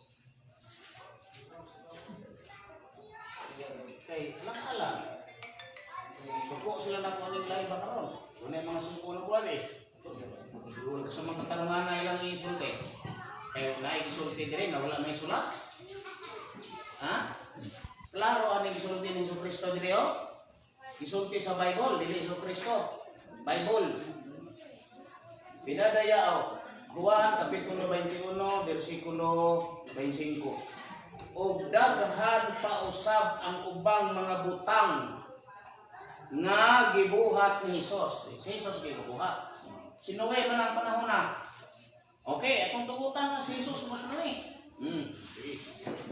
Kay alang alang. Suko sila na kung anong lahi ba karon. Wala yung mga suko na kuwan eh. Sa mga katarungan na ilang isulti. Kay wala ay isulti dire nga wala may sulat. Ha? Klaro ang isulti ni Hesus Kristo dire oh. Isulti sa Bible, dili Hesus Kristo. Bible. Pinadayaw. Juan Kapitulo 21, versikulo 25. Og daghan pa usab ang ubang mga butang nga gibuhat ni Hesus. Si Hesus gibuhat. Si Noe man ang panahon na. Okay, atong tugutan nga si Hesus mo si Noe.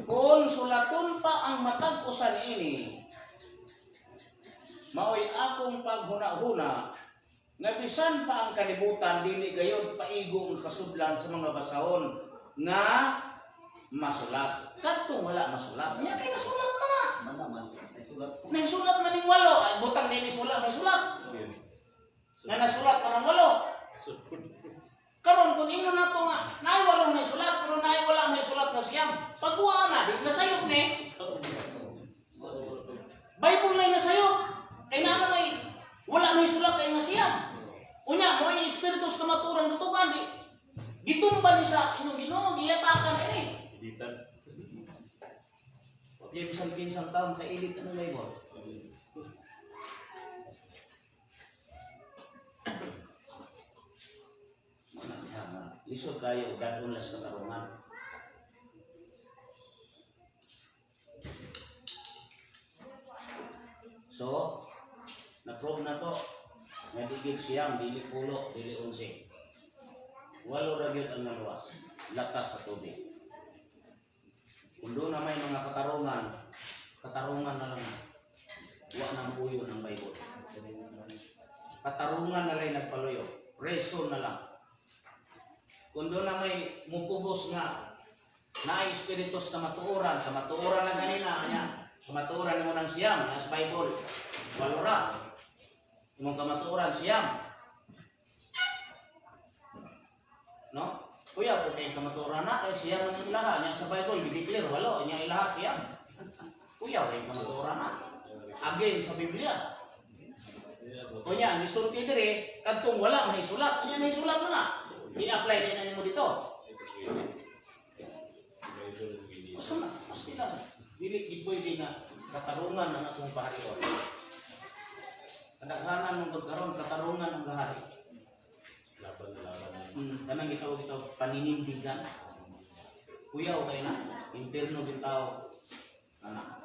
Kung sulaton pa ang matag usa niini, maoy akong paghuna-huna nga bisan pa ang kalibutan dili gayod paigo ang kasudlan sa mga basahon nga masulat. Kadtong wala masulat. Nya kay nasulat man na. Man naman. Ay sulat. Nasulat man ning walo. Ay butang dili sulat, may sulat. Nga nasulat man ang walo. Karon kung ingon na to nga naay walo may sulat pero naay wala may sulat na siyam. Pagkuha na di nasayop ni. Bible lang nasayop. Kay naa may wala may sulat kay nga siyam. Unya mo ay espiritu sa kamaturan katukan di gitumba ni sa inyong Ginoo giyatakan ini. Editan. Di bisan pinsang taon kailit na ng Bible. Muna diha nga lisod kayo og dadon las katarungan. So, na-prove na to. Nga digig siyam, dili pulo, dili 11. Walo ra gyud ang naluwas. Latas sa tubig. Kung doon na may mga katarungan, katarungan na lang na. Wa nang buyo ng Bible. Katarungan na lang nagpaluyo. Reason na lang. Kung doon na may mupugos nga, na espiritus kamatuoran, kamatuoran na ganina, anya, kamatuoran mo ng siyam, nasa Bible, walo ra. Imong kamatuoran siyam. No? Kuya, kung kayong kamatuoran na, kay siyam ang ilaha, nya sa Bible, gideclare, walo, nya ilaha siyam. Kuya, kayong kamatuoran na. Again, sa Biblia. Kunya, ang isulti dire, kadtong wala, may sulat. Kunya, may sulat mo na. I-apply din na nimo dito. Basta na, basta lang. Dili, di pwede nga katarungan ang akong paharion. Kadaghanan mong pagkaroon, katarungan ang gahari. Laban na laban. Kanang gitawag ito, paninindigan. Kuyaw kay na, interno din tao. Ana.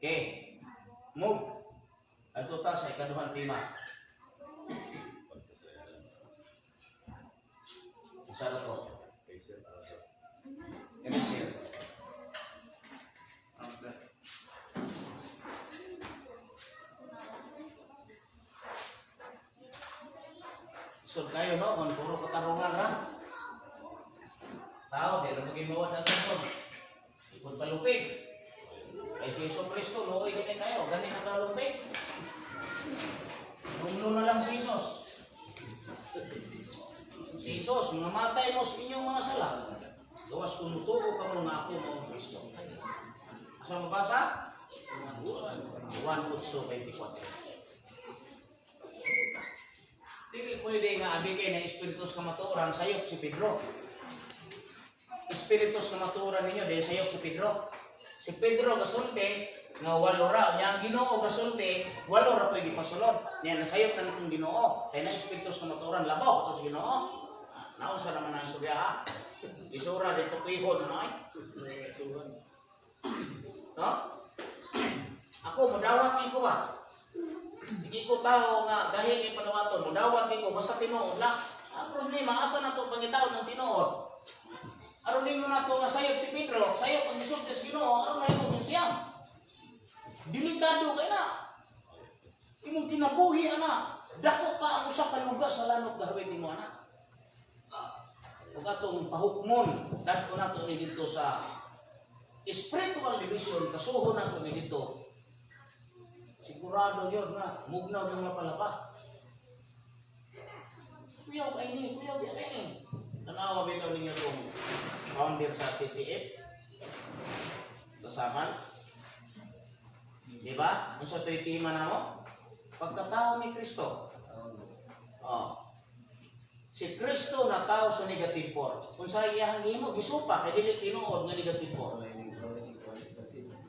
Okay. Move. Ato ta sa ikaduhang tema. Isa ra to. Kaysa Elisir. So kayo no, kung puro katarungan ra. Tao, di ra mo gimawa na to. Ikod palupig. Kay si Jesu Kristo, luoy gani kayo, gani na kalupig. Gumlo na lang si Jesus. Si Jesus, mga matay mo sa inyong mga sala. Gawas kung mutuo ka mo nga ako mo ang Kristo. Asa mabasa? 1:8.24. Dili pwede nga abi kay na espiritus kamatuoran sayop si Pedro. Espiritus kamatuoran ninyo dahil sayop si Pedro. Si Pedro gasulti nga walo ra nya ang Ginoo gasulti walo ra pwede pasulod. Nya nasayop na itong Ginoo kay na espiritus kamatuoran labaw ato sa Ginoo. Ah, naunsa naman ang istorya ha? Isura dito kuihon ano ay? No? Ako mudawat ni ko ba? Hindi ko tao nga dahil ni panawaton, mudawat ni ko basta tinuod lang. Ang problema asa na to pangitaon ng tinuod? Aron ningon nato nga sayop si Pedro, sayop ang gisulti sa Ginoo, aron mahimo gyud siyam. Delikado kay na. Imong kinabuhi ana, dako pa ang usa ka lugar sa lanot gahawin nimo ana. Ug atong pahukmon, dadto nato ni dito sa spiritual division, kasuho nato ni dito. Sigurado yun nga, mugnaw yung lapalapa. Kuyaw kay ni, kuyaw kay ni. Tanawa bitaw ninyo itong founder sa CCF sa Samal. Di ba? Kung sa ito'y tema na mo, pagkatao ni Kristo. Oh. Si Kristo na tao sa negative 4. Kung sa iyahang himo, gisupa, kay dili tinuod nga negative 4.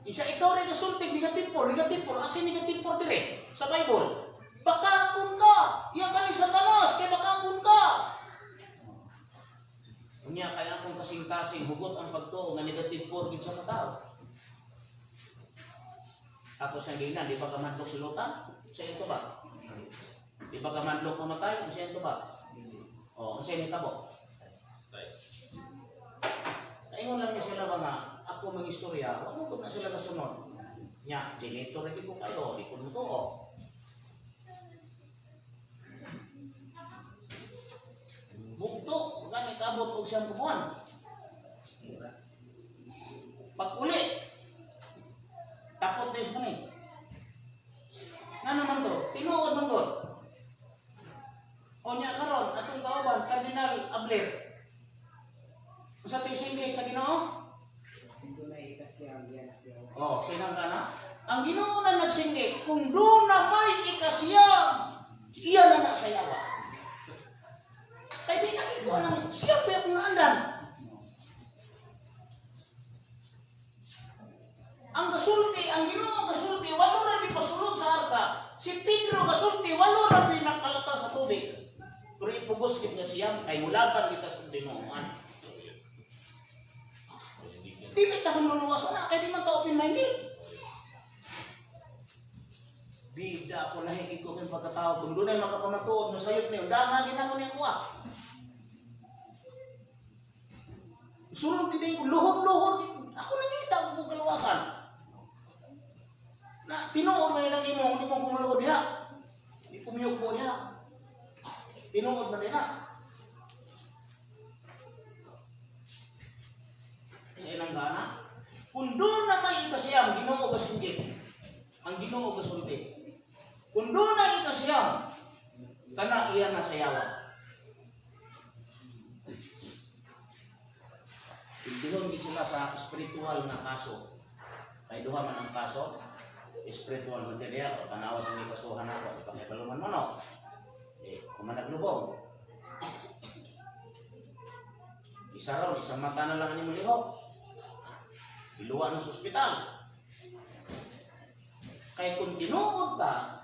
Isa ikaw rin gasulti, negative 4, negative 4, asin negative 4 dire sa Bible. Baka kung ka, iya ka ni Satanas, kay baka kung ka. Unya kay akong kasing-kasing hugot ang pagtuo nga negative 4 gid sa katao. Tapos ang ginan, di ba ka madlok si Lutan? Sa ito ba? Di ba ka madlok mamatay? Sa ito ba? O, ang sa nitabo? Tay. Kaingon lang ni sila ba nga, ako mga istorya, wa mo na sila kasunod. Nya, janitor rin ko kayo, di ko mutuo. Bugto, gani kabot og siyang buwan. Pag uli, takot din sa ni. Nga naman to, tinuod man to. O nya karon atong kauban Cardinal Abler. Unsa to'y singgit sa Ginoo? Dito na ikasiyam, yan siya. Oh, sinang ka na? Ang Ginoo na nagsinggit, kung doon na may ikasiyam, iya na na sa yawa. Kaya di nakikuha lang, siya pa akong naandan. Ang gasulti, ang Ginoo gasulti, walo ra pasulod sa arka. Si Pedro gasulti, walo ra pinakalata sa tubig. Pero ipugos gid nga siyam, kay mulaban kita sa Ginooan. Dili ta manluluwas ana, kay di man ta open-minded. Bida ako lahi ko kay pagkatao kung dunay makapamatuod mo sayop niyo, dangan gid ako niya kuha. Sulod gid ko luhod-luhod ako nangita og kaluwasan. Na tinuod man nang imo, hindi mo kumuluod diha. Di pumiyok diha. Tinuod man nila. Sa ilang gana. Kung doon na may ikasiyam, Ginoo gasunggit. Ang Ginoo gasulti. Kung doon na ikasiyam, kana iya na sayawa. Indihon gid sila sa spiritual nga kaso. Kay duha man ang kaso, spiritual material o tanawa sa may kasuhan ako, ipangaibaluman mo no. Eh, kung man naglubong. Isa raw, isang mata na lang ang imong lihok. Iluwa ng ospital. Kay kung tinuod ka,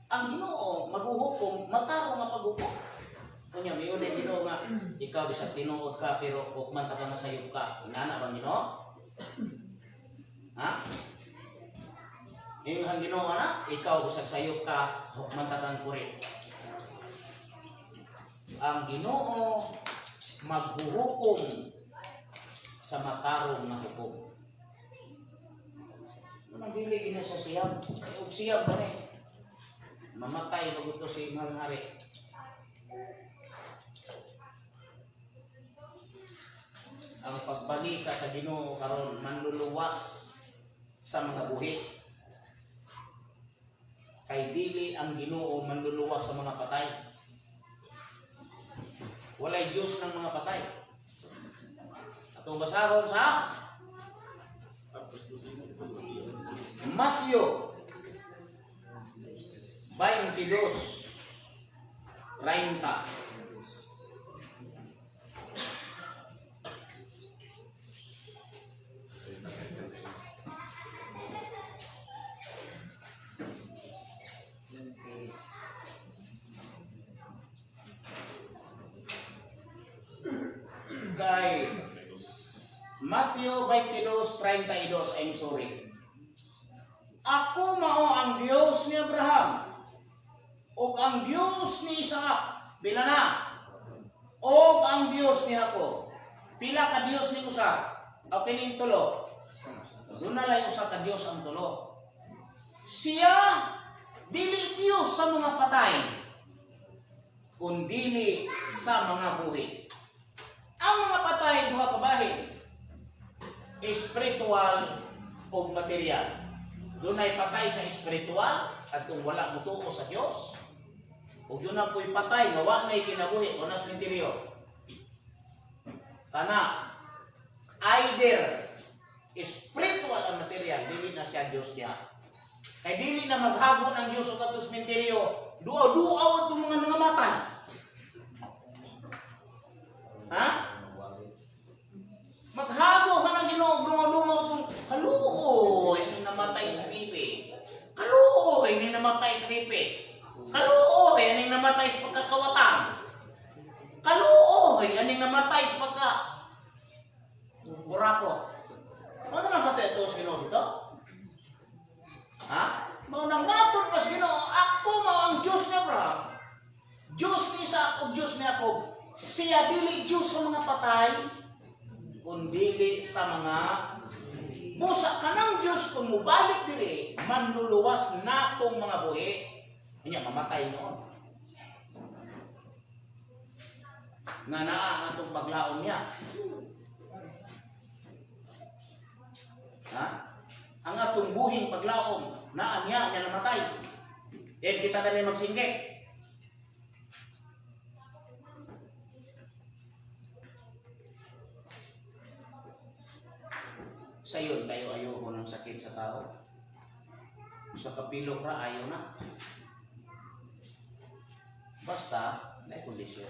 ang Ginoo maghuhukom, matarong nga paghukom. Kunya may ulit Ginoo nga ikaw bisag tinuod ka pero hukman ta ka nga sayop ka. Inana bang Ginoo? Ha? Yung ang Ginoo na, ikaw bisag sayop ka, hukman ta kang kuri. Ang Ginoo maghuhukom sa matarong nga hukom. Anong dili gina sa siyam? Ay, og siyam ba ni? Mamatay bago to si Mahal Hari. Ang pagbalika sa Ginoo karon manluluwas sa mga buhi. Kay dili ang Ginoo manluluwas sa mga patay. Walay Diyos ng mga patay. Atong basahon sa Matthew 22:30. Kay Matthew 22:32, I'm sorry. Ako mao ang Dios ni Abraham ug ang Dios ni Isaac. Bila na? O ang Dios ni Jacob. Pila ka Dios ni usa? O kining tulo? Duna lay usa ka Dios ang tulo. Siya dili Dios sa mga patay, kundili sa mga buhi. Ang mga patay duha ka bahin, espiritual o material. Dunay patay sa espiritual at kung wala motuo sa Dios, ug yun ang po'y patay nga wa na'y kinabuhi o nas interior. Kana either spiritual ang material, dili na siya Dios niya. Kay dili na maghago ng Dios og atong sementeryo, duaw-duaw atong mga nangamatay. Ha? Maghago ka ng Ginoo, dungaw-dungaw itong kaluoy ang namatay sa pipi. Kaluoy ang namatay sa pipis. Kaluoy ang namatay sa pagkakawatan. Kaluoy ang namatay sa pagka kurapot. Ano lang ka ito sa Ginoo dito? Ha? Mao nang matod pa sa Ginoo, ako mao ang Diyos ni Abraham, Diyos ni Isaac ug Diyos ni Jacob. Siya dili Diyos sa mga patay, kundili sa mga busa kanang Diyos kung mubalik diri manluluwas natong mga buhi niya mamatay noon nga naa ang atong paglaon niya, ha, ang atong buhing paglaom naa niya niya namatay eh kita na magsingge. Sayon tayo ayoko ng sakit sa tao. Sa kapilok ra ayaw na. Basta may kondisyon.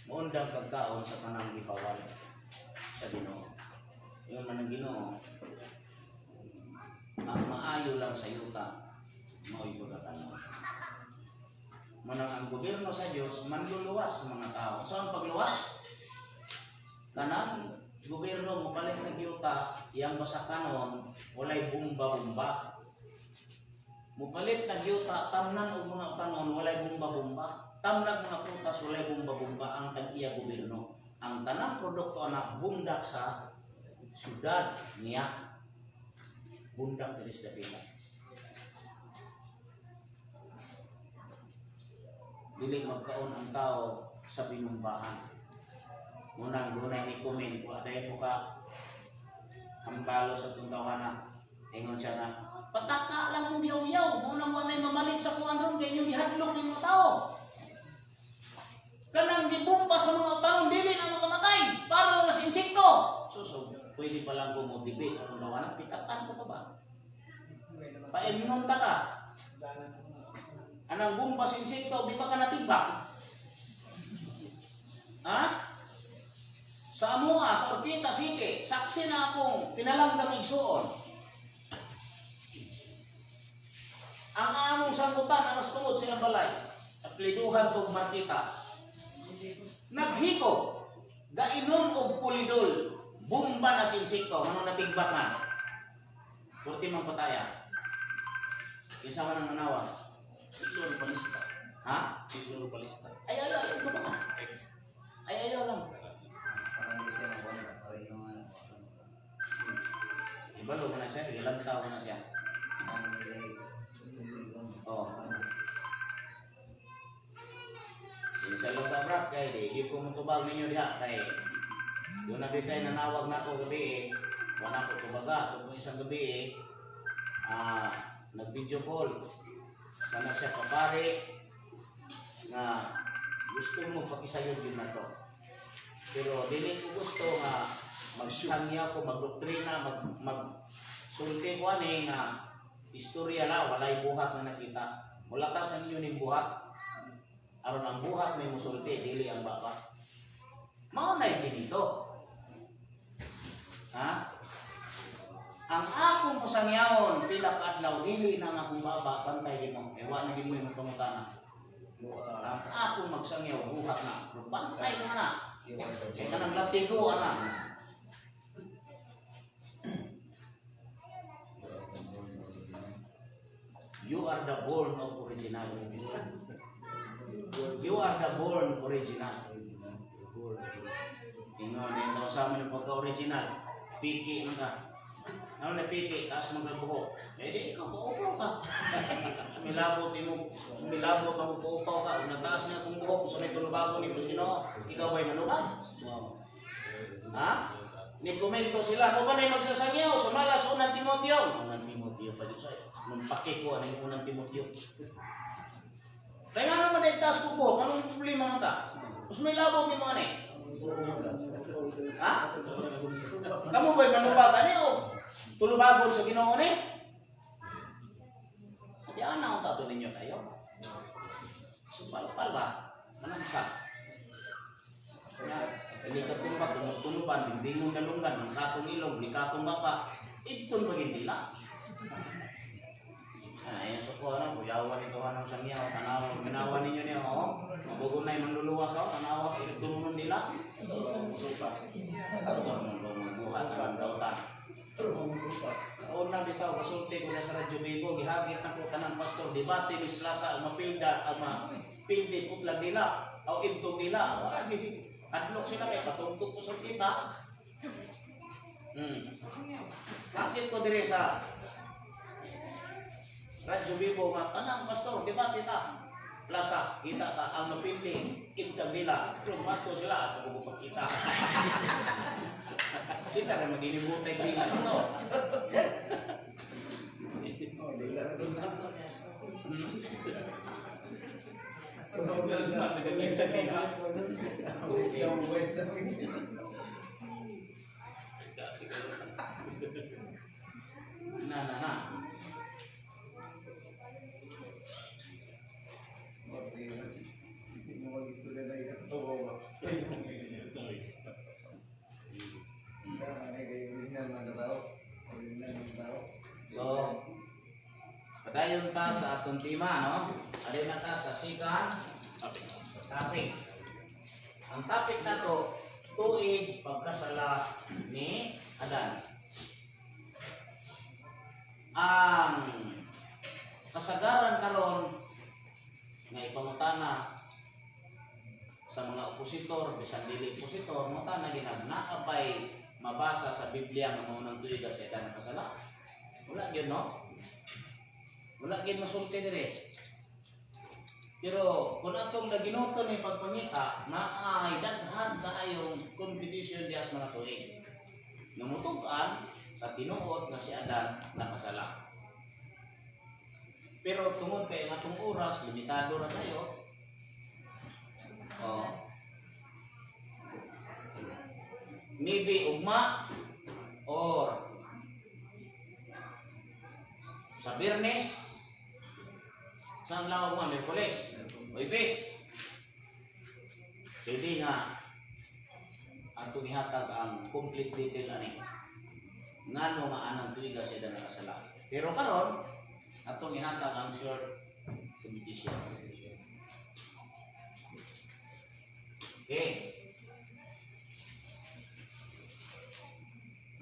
Muundang kagkaon sa kanang gibawal sa Ginoo. Yung man ang Ginoo, ang maayo lang sa yuta, mao'y pagkatanaw. Manang ang gobyerno sa Dios manluluwas sa mga tao. Sa ang pagluwas? Kanang gobyerno mo palit ng yuta, yang basa kanon, walay bumba-bumba. Mupalit ng yuta, tamnan og mga kanon, walay bumba-bumba. Tamnag mga prutas, walay bumba-bumba ang tag-iya gobyerno. Ang tanang produkto ana bundak sa syudad niya. Bundak diri sa dapita. Dili magkaon ang tao sa binumbahan. Munang dunay ni comment, wa dahil mo ka hambalo sa itong tawana. Ingon siya na, pataka lang mong yaw-yaw, munang wa na'y mamalit sa kuan ron, kay inyong gihadlok ng mga tao. Kanang gibumba sa mga taong dili na makamatay, para na sa insekto. So, pwede pa lang ko mo debate atong tawana, pitakan ko pa ba? Paimnon ta ka. Anang bumba sa insekto, di ba ka natibak? Ha? Sa Amoa, sa Orquita City, saksi na akong pinalanggang igsuon. Ang among sangkutan, aras tungod silang balay. At plisuhan kong Martita. Naghiko, gainom og pulidol, bumba na sinsikto, manong natigbak man. Purti mang pataya. Kinsa man ang nanawag? Siguro palista. Ha? Siguro palista. Ay, ay, ay, ay, ka. Ex. Ay, ayaw lang. Parang hindi siya nakuha na. Parang yung ano. Ibalo ko na siya, ilang tao na siya. Ang legs. Oh. Sinsa lang sa brak kay di di ko motubag ninyo diha kay doon na bitay nanawag na ako gabi eh. Wala ko tubaga tungkol isang gabi eh. Ah, nag-video call. Sana siya kapare nga gusto mo pakisayod yun na to. Pero dili ko gusto nga magsangya ko, magdoktrina, mag mag sulti ko ani nga istorya la walay buhat nga nakita. Wala ka sa inyo ning buhat. Aron ang buhat may musulti, dili ang baba. Mao na dito. Ha? Ang akong pasangyawon pila ka adlaw dili na nga akong baba bantay di mo. Eh wa na di mo imong pangutana. Ang akong magsangyaw buhat na. Pero bantay mo na. Kay kanang latigo ana. You are the born of original. You are the born original. Ingon na ikaw sa amin ang pagka-original. Piki man ka. Ano na piki? Taas mga buhok. Eh di ikaw, paupaw ka. Sumilabot imo, sumilabot ang paupaw ka. Kung nagtaas na akong buhok, kung sa may tulubago ni mo Ginoo, ikaw ba'y manubag? Ha? Ni komento sila, mo ba na magsasangyaw sa malas Unang Timoteo? Unang Timoteo pa dito. Nung paki ko, ano yung Unang Timoteo? Kaya nga naman nagtaas ko po, anong problema man ta? Mas may labot ni mga ni. Ha? Kamu ba'y manubag ani o tulubagon sa Ginoo ni? Di ana ang tato ninyo kayo. Supalpal ba? Manamsa. Na, likatong ba, tumutunuban, bimbingon dalunggan, mangkatong ilong, likatong baba, itong pagindila. Ay, so ko ano, kuyawan ito anong sangyaw, tanawa, minawa ninyo niya, oo. Mabugunay manluluwas ako, tanawa, itong nila. Supa. Ato nang buhat ang dautan. Sa una bitaw kasulti ko na sa Radyo Bigo, gihagit na ko tanang pastor, debate ni Plaza ang mapilda, ang mapildi putlag nila, o ibtog nila. Wala, adlok sila kay patugtog ko sa kita. Bakit ko dire sa Radyo Bibo nga tanang pastor, debate ta. Plaza, kita ta ang mapildi, ibtog nila. Pero mato sila asa ko pagkita. Sita na maginibutay dila ito. Oh, dila na doon na. Wisdom, wisdom. Na na na. Okay. Hindi mo mag-istorya na yan. Oo. Kaya kayo original mga tao. Original mga tao. So, padayon ta sa atong tema, no? Padayon na ta sa second Topic. topic. Ang topic na to, tuig pagkasala ni Adan. Ang kasagaran karon nga ipangutana sa mga opositor, bisan dili opositor, mutana ginag naabay mabasa sa Biblia nga mao nang tuig sa Adan nakasala. Wala gyud, no? Wala gyud masulti dire. Pero kung atong naginuto ni pagpangita, naay daghan kaayong competition diya sa mga tuig. Namutug-an sa tinuod nga si Adan nakasala. Pero tungod kay ang atong oras, limitado ra kayo. Oh. Maybe ugma or sa Biyernes, saan lang ugma? Miyerkules, Huwebes. Pwede nga atong ihatag ang complete detail ani. Ngano nga anang tuiga siya na nakasala. Pero karon atong ihatag ang short competition. Okay.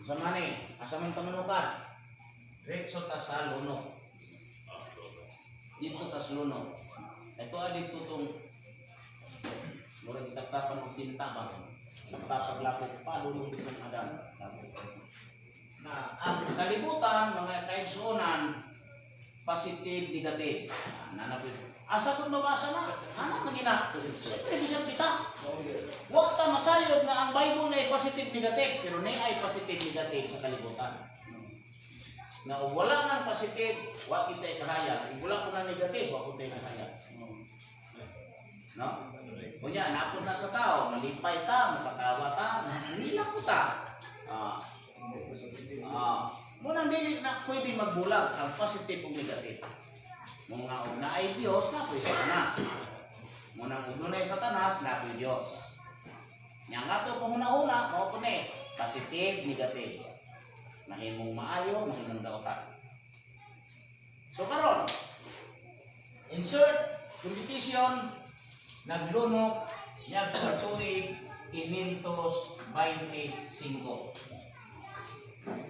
Asa man eh? Asa man tamanukan? Diretso ta sa lunok. Dito ta sa lunok. Ito ay dito tong murag itaptapan og tinta ba? Nagpapaglapok pa lunok dito ng Adam. Na ang kalibutan mga kaigsuonan, positive, negative. Ah, nanapit. Asa kung mabasa na? Ano man gina? Siyempre bisan kita. Wa ta masayod nga ang Bible na ay positive negative, pero na ay positive negative sa kalibutan. Nga ug wala nang positive, wa kita ikahayag. Ug wala ko nang negative, wa ko tayo kahayag. No? Kunya, napon na sa tao, malipay ta, makatawa ta, nila ko ta. Ah, ah, munang dili na pwede magbulag ang positive ug negative. Mga og naay Dios, napoy Satanas. Munang og dunay Satanas, napoy Dios. Nya nga to panghuna-huna, mao ko ni positive, negative. Nahimong maayo, nahimong dautan. So karon, insert competition, naglunok niadtong tuig 525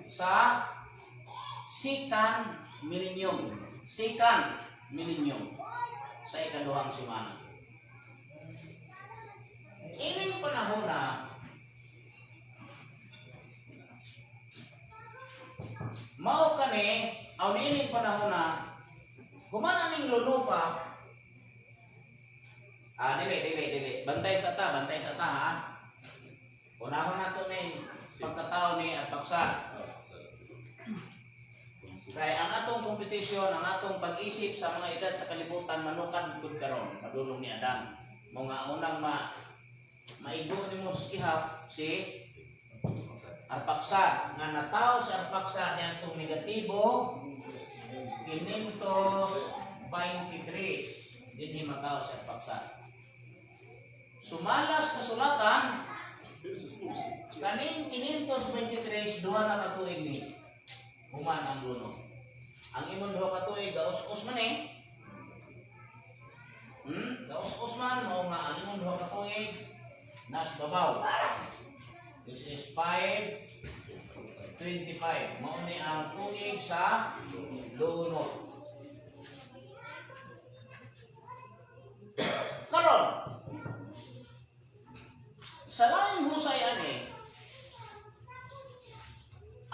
sa second millennium. Second millennium sa ikaduhang semana. Ining panahon na ni, aw niining panahon na, human aning lunupa, ah, dili, dili, dili. Bantay sa ta, ha? Unahon nato ning pagkatao ni Arpaksad. Kay ang atong kompetisyon, ang atong pag-isip sa mga edad sa kalibutan manukan gud karon padulong ni Adan. Mo nga unang maigo nimo ihap si Arpaksad nga natawo si Arpaksad niadtong negatibo 523, dinhi matawo si Arpaksad. Sumalas kasulatan, kaning 523, duha na ka tuig ni human ang lunok. Ang imong duha ka tuig gaus-us man eh. Gaus-us man, mao nga ang imong duha ka tuig nas babaw. This is 525. Mao ni ang tuig sa lunok. Karon, sa laing husay ani,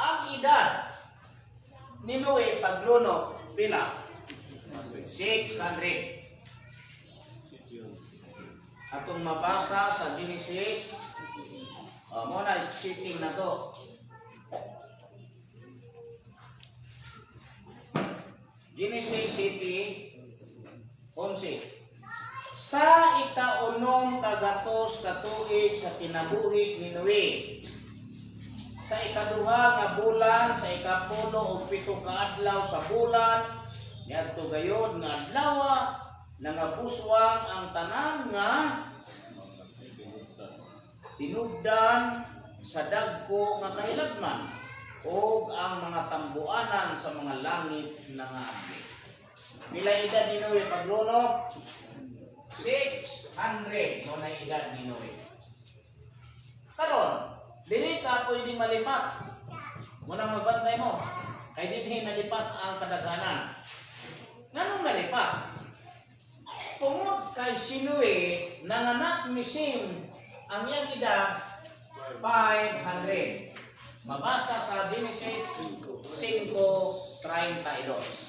ang edad ni Noe paglunok pila? 600. Atong mabasa sa Genesis, oh, mo na cheating na to. Genesis City 11. Sa 600 katuig sa kinabuhi ni Noe, sa ikaduha nga bulan, sa 17 ka adlaw sa bulan, niadto gayod nga adlawa, nangabuswang ang tanan nga tinubdan sa dagko nga kahiladman ug ang mga tambuanan sa mga langit nangaagli. Pila edad ni Noe paglunok? 600 mo na edad ni Noe. Karon, dili ka pwede malipat. Munang magbantay mo. Kay dinhi nalipat ang kadaghanan. Nganong nalipat? Tungod kay si Noe, nanganak ni Sim, ang iyang edad 500. Mabasa sa Genesis 5:32.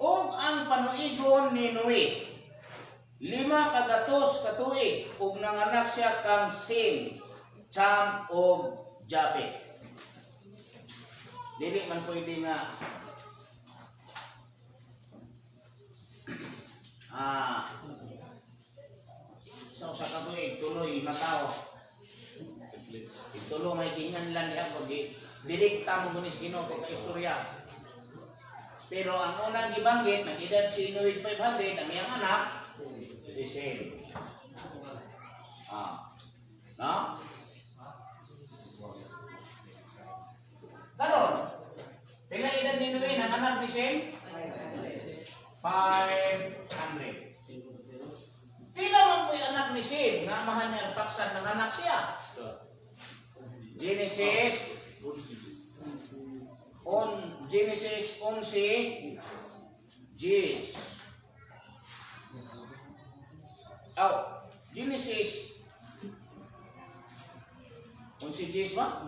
Ug ang panuigon ni Noe, 500 katuig, ug nanganak siya kang Sim, Cham ug Japet. Dili man pwede nga sa usa ka tuig tuloy matawo. Tulo may ginganlan niya pag direkta mo gunis Ginoo pagka istorya. Pero ang unang gibanggit, nag-edad si Noe 500, ang iyang anak si Shem. Ah. No? Karon, pila edad ni Noe ng anak ni Shem? 500. Pila man po'y anak ni Shem nga amahan ni Arpaksad ng anak siya? Genesis 11 Gs. Oh, Genesis 11 Gs ba?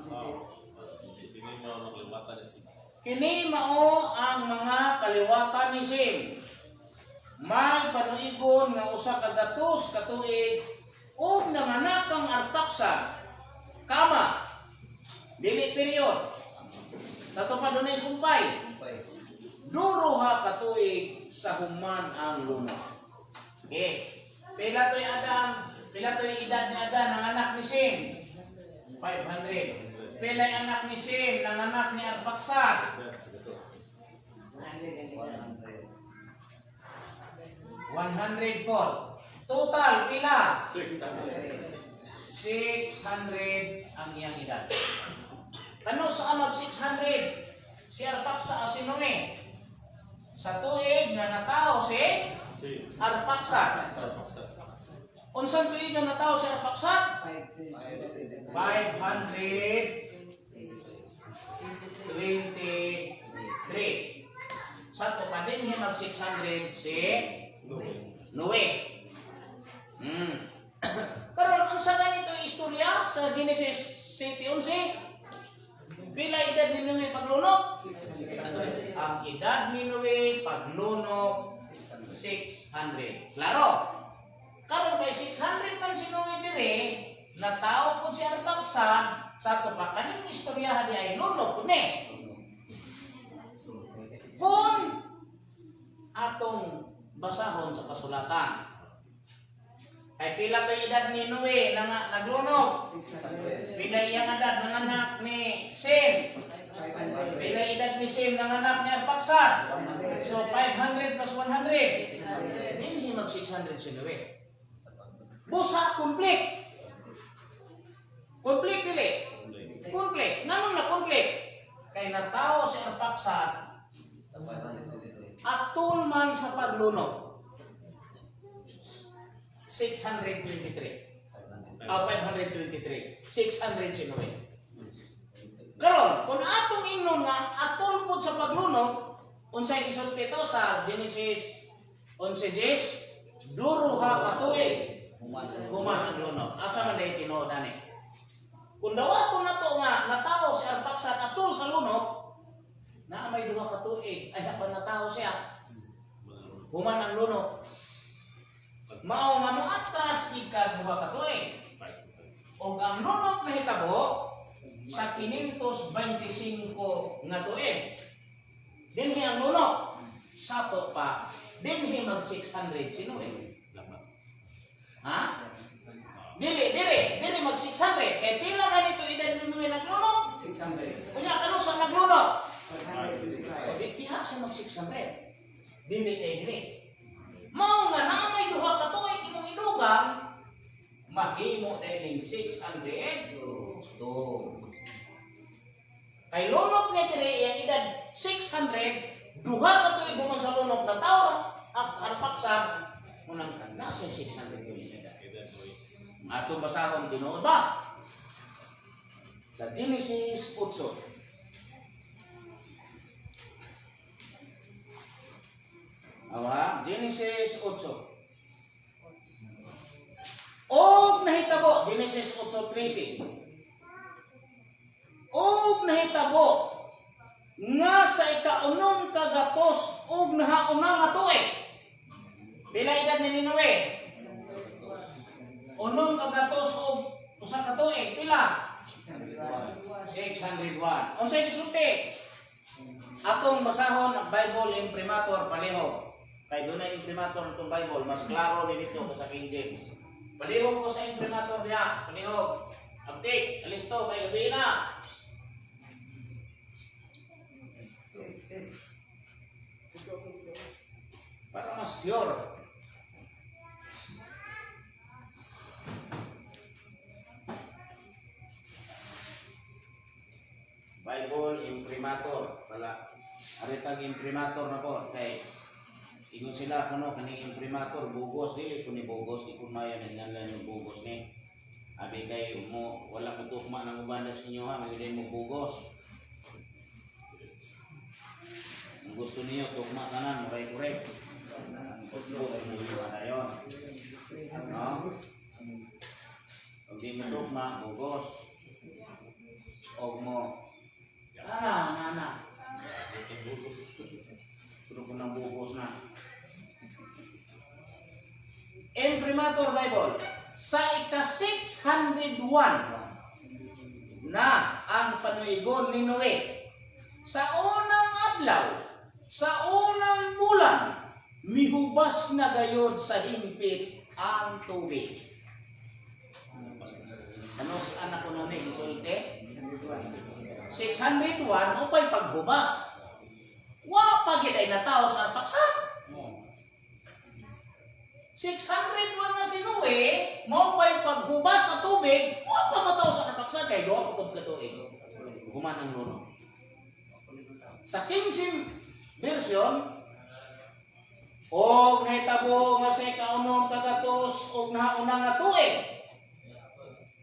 Kini mao ang mga kaliwatan ni Sim. May panuigon nga 100 katuig ug nanganak kang Arpaksad. Kama. Dili period. Tato pa dunay sumpay. Duruha katuig sa human ang lunok. Okay. Pila to'y Adam, pila to'y edad ni Adam ng anak ni Sim? 500. Pila anak ni Sim ng anak ni Arpaksad? 104. Total, pila? 600 ang iyang edad. Kano sa mag 600? Si Arpaksad o si Noe? Sa tuig nga natao si Arpaksad. Unsang tuig nga natao si Arpaksad? 523. Sa to pa din mag 600 si Noe. Ang edad ni Noe paglunok 600. Klaro? Karon kay 600 man si Noe dire, natawo pud si Arpaksad, sa ato pa kaning istoryahan di ay lunok pud ni. Kung atong basahon sa kasulatan. Ay pila kay edad ni Noe na nga naglunok? Pila iyang edad ng anak ni Sem? Pila edad ni Sem ng anak ni Arpaksad? So 500 plus 100. Dinhi mag 600 si Noe. Busa complete. Complete dili. Complete. Nganong na complete? Kay natawo si Arpaksad atul man sa paglunok. 623. Ah, 523. 600 si Noe. Karon, kung atong ingnon nga atul pud sa paglunok, unsay gisulti to sa Genesis 11:10, duruha ka tuig human ang lunok. Asa man dahil tinuod ani? Kung dawaton na to nga natawo si Arpaksad atul sa lunok, naa may duha ka tuig ay apan natawo siya. Human ang lunok. Mao nga moatras gid ka duha ka tuig. Og ang lunok nahitabo sa 525 nga tuig. Dinhi ang lunok sato pa dinhi mag 600 si Noe. Ha? Dili, dili, dili mag 600. Kay pila ganito edad ni Noe naglunok? 600. Kunya kanusa naglunok? 525. Di diha siya mag 600. Dili kay dili. Mao nga naa may duha ka tuig imong idugang, mahimo dahil 600. Two. Kay lunok ni diri iyang edad 600, duha ka tuig human sa lunok na tawo arpaksa munang na siya 600 tuig edad. Ato basahon tinuod ba? Sa Genesis 8. Awa, Genesis 8. Og nahitabo, Genesis 8:13. Og nahitabo nga sa ikaunom kagatos og nahauna nga tuig. Pila edad ni Noe? Unom kagatos og usa ka tuig, pila? 601. Unsay gisulti? Atong basahon ang Bible imprimatur palihog. Kay dunay imprimatur itong Bible, mas klaro ni dito sa King James. Palihog ko sa imprimatur niya, palihog. Abtik, alisto kay gabi na. Sis, sis. Para mas sure. Bible imprimatur pala. Aritag imprimatur na po kay ingon sila kuno kaning imprimatur bugos, dili ko ni bugos, di ko mayo na ngalan ng bugos ni. Abi kay mo wala ko tukma ng uban sa inyo ha, magyud mo bugos. Ang gusto niyo tukma tanan, muray correct. Bugos mo yun tayo. No? Pag di mo tukma, bugos. Og mo. Ana, ana, ana. Puro ko ng bugos na. Imprimatur Bible, sa ika 601 na ang panuigon ni Noe. Sa unang adlaw, sa unang bulan, mihubas na gayod sa himpit ang tubig. Ano sa anak ko noon eh, gisulti? 601 upay paghubas. Wa pa gid ay natawo sa paksa. 601 na si Noe, mao pa'y paghubas sa tubig, wa pa mataw sa kapaksa kay duha pa kompleto eh. Human ang luno. Sa King James version, og nahitabo nga sa ikaunom kagatos og nahauna nga tuig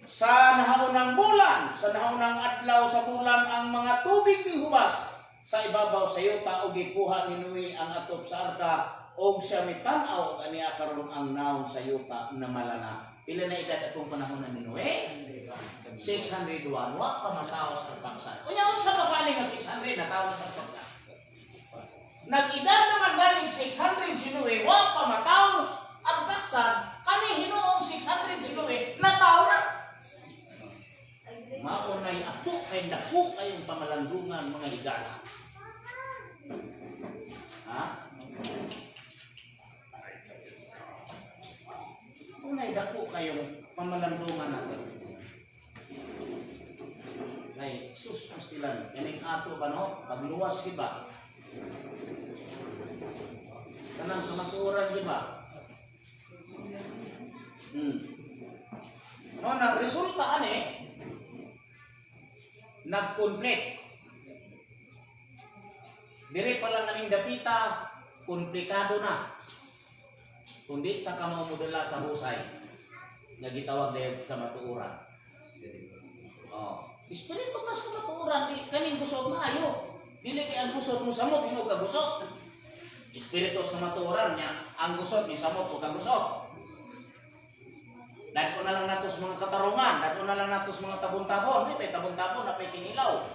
sa nahaunang bulan, sa nahaunang adlaw sa bulan ang mga tubig mihubas sa ibabaw sa yuta og gikuha ni Noe ang atop sa arka og siya mitan-aw og aniya karon ang naon sa yuta na malana. Pila na edad atong panahon na ni Noe? 601. Wa pa matawo sa kapaksan. Unya unsa pa kani nga 600 natawo sa kapaksan? Nag-edad naman galing 600 si Noe, wa pa mataw Arpaksad, kani hinuong 600 si Noe, nataw na. Maunay ato kay dako kayong pamalandungan, mga higala. Ha? Unay dako kayong pamalandungan natin. Kay sus pastilan, kaning ato ba, no? Pagluwas di ba? Kanang kamatuoran di ba? No, nang resulta ani nag-conflict. Dire pa lang aning dapita, komplikado na. Kung di ta ka mamudala sa husay, nga gitawag dayon sa kamatuoran. Oh. Espiritu ka sa kamatuoran, di kaning gusot maayo. Dili kay ang gusot mo samot, hinog ka gusot. Espiritu sa kamatuoran niya, ang gusot ni samot o kagusot. Dadto na lang nato sa mga katarungan, dadto na lang nato sa mga tabon-tabon, may pay tabon-tabon, na pay kinilaw.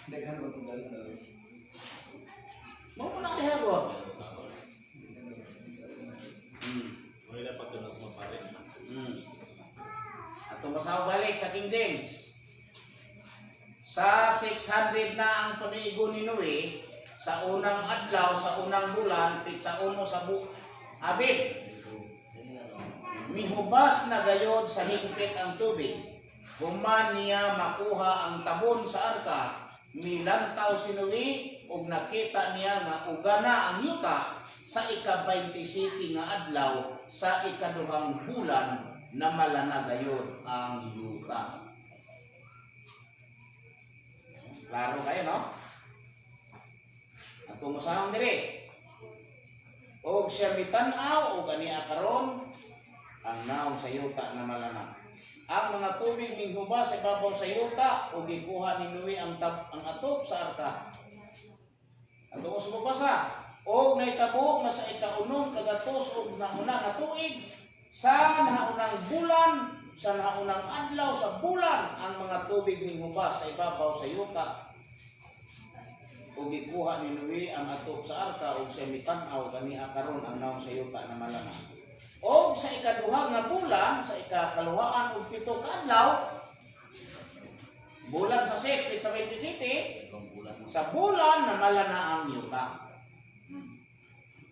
Daghan ba itong dalo? Mao mo na diha ko. May dapat doon sa mga pare. Atong basaw balik sa King James. Sa 600 na ang panigo ni Noe, sa unang adlaw, sa unang bulan, pitsa uno sa Abib. Mihubas na gayod sa higpit ang tubig. Human niya makuha ang tabon sa arka, milantaw si Noe ug nakita niya nga ugana ang yuta sa ika-27 nga adlaw sa ikaduhang bulan na malana gayod ang yuta. Klaro kayo, no? Ang tumusahang diri. Og siya mitan-aw og ania karon ang naong sa yuta na malana. Ang mga tubig minghubas sa ibabaw sa yuta ug gikuha ni Noe ang atop sa arka. Ang tungos mo basa, og nahitabo nga sa ikaunom kagatos og nauna nga tuig sa naunang bulan sa naunang adlaw sa bulan ang mga tubig minghubas sa ibabaw sa yuta ug gikuha ni Noe ang atop sa arka ug siya mitan-aw kani karon ang naong sa yuta na malana. Og sa ikaduha nga bulan sa ikakaluhaan og 7 ka adlaw bulan sa Set, sa 27 sa bulan na malana ang yuta.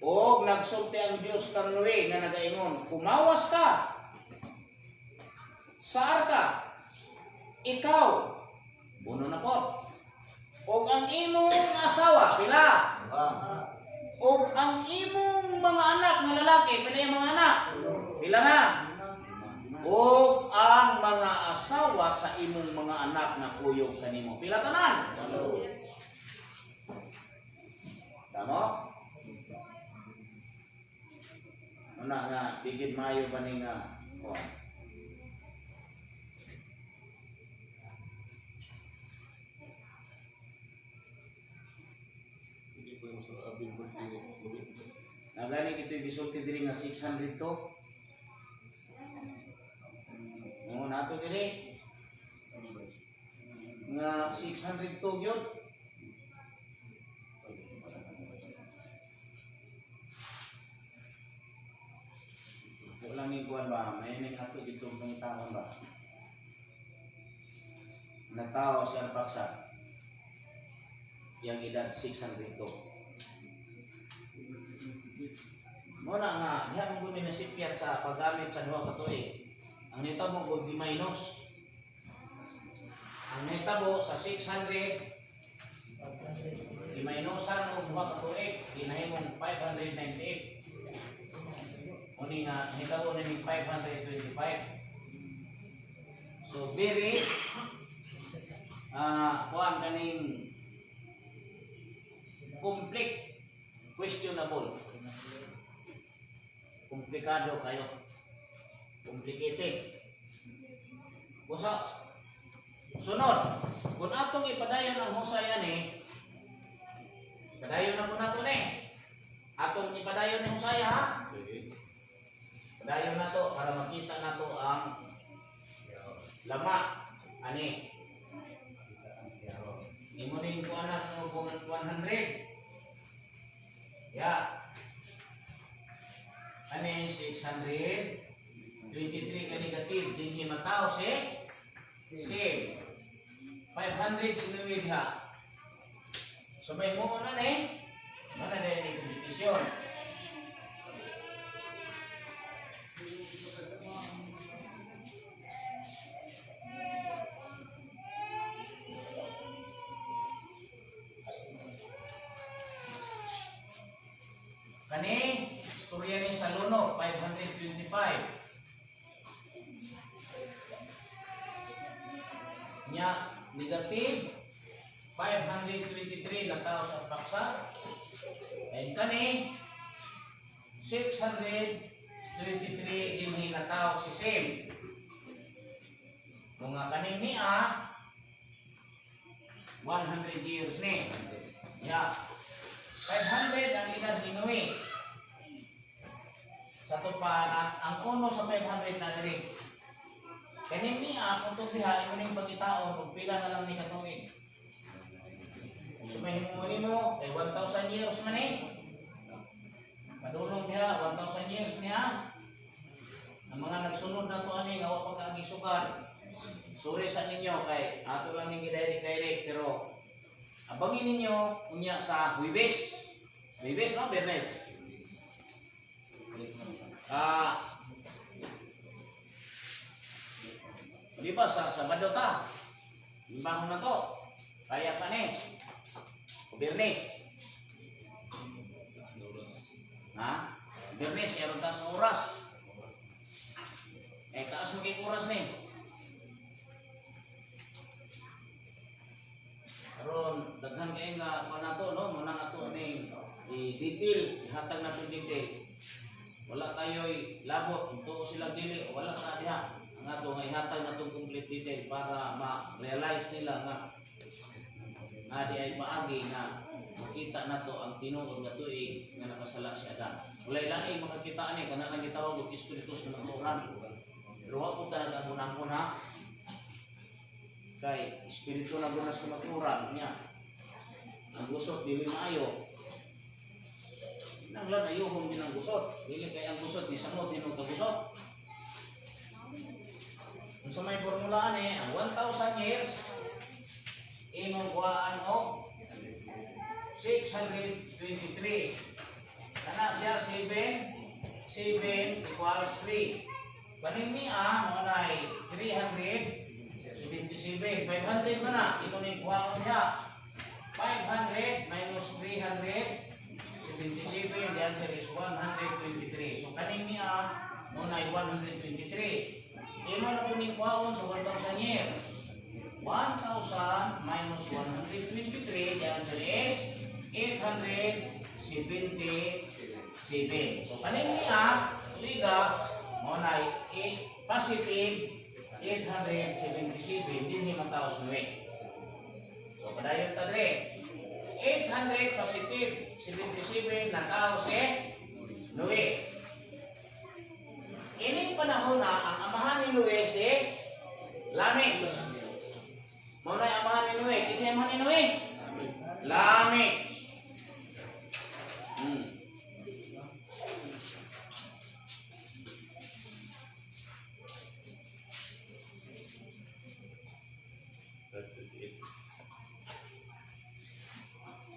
Og nagsulti ang Dios kang Noe nga nagaingon, "Kumawas ka sa arka, ikaw, buno na po, og ang imong asawa, pila, og ang imong mga anak nga lalaki, pila yung mga anak, pila na, og ang mga asawa sa imong mga anak na kuyog kanimo, pila tanan." Tama? Una nga, bigid maayo ba ni nga kuan? Hindi po yung sa abing birthday ni Louie. Nagani kito gisulti diri nga 600 to. Mo nato diri nga 600 to gyud. Wala ni kuan ba, may ning ato dito ng taon ba. Natao si Arpaksad. Yang edad 600 to. Mo na nga, diha mo gud nasipyat sa paggamit sa 2 ka tuig. Ang nitabo gud di minus. Ang nitabo sa 600 i-minusan og 2 ka tuig, ginahimong 598. Uni nga nitabo ni 525. So very kuan kaning complete questionable. Komplikado kayo. Complicated. Busa, sunod, kung atong ipadayon ang husay ani, padayon na po nato ni. Atong ipadayon ni husay ha. Okay. Padayon na to para makita nato ang lama ani. Imo ning kuan na 100. Ya. Ani 623 ka negative, dinhi mataw si same. 500 si Noe diha. So may mo na ni. Mana na ni kompetisyon. Kani, istorya ni sa Luno, 525. Nya, negative, 523 na tao sa paksa. And kani, 623 dinhi na tao si Sem. Mga kaning niya, 100 years ni. Ya, 500 ang edad ni Noe. Sa to pa, na, ang uno sa 500 na diri. Kaning niya, kung to diha, imo ning pagkitaon, ug pila na lang ni katuig. So mahimo nimo, kay 1,000 years man eh. Padulong diha, 1,000 years niya. Ang mga nagsunod na to ani nga wa pa kaagisukan. Sorry sa ninyo kay ato lang ning direct direct, pero abangin ninyo unya sa Huwebes. Huwebes, no, Biyernes? Ah, di ba sa Sabado ta? Limbangon na to. Kaya pa ni. O Biyernes. Taas na oras. Ha? Biyernes, meron taas na oras. Eh, taas mo kay oras ni. Karon daghan kay nga kuan nato, no, muna nga to ning i-detail, ihatag nato detail. Wala tayo'y labot kung tuo sila dili, wala ta diha. Ang ato nga ihatag natong complete detail para ma-realize nila nga adi ay paagi nga makita nato ang tinuod nga tuig nga nakasala si Adam. Walay laing makakita ani, kana lang gitawag og espiritu sa kamatuoran. Pero wa po ta nag-ambon-ambon ha. Kay espiritu na guna sa kamatuoran niya. Ang gusot dili maayo. Nanglan ayuhon din ang gusot. Dili kay ang gusot ni samot hinog ka gusot. Kung sa may formula ani, ang 1,000 years imong kuhaan og 623. Kana siya 7, 7 equals 3. Kaning niya mo nay 377. 500 man na imo ning kuhaon niya. 500 minus 377, the answer is 123. So kaning niya mo nay 123. Imo na po ning kuhaon sa 1,000 years. 1,000 minus 123, the answer is 877. So, kaning niya, liga, mo na positive 877, din ni mataos nuwe. So, padayon ta dre. 800 positive 77 na tao si Noe. Ining panahon na, ang amahan ni Noe si Lamech. Mao na amahan ni Noe. Kinsa amahan ni Noe? Lamech. 528.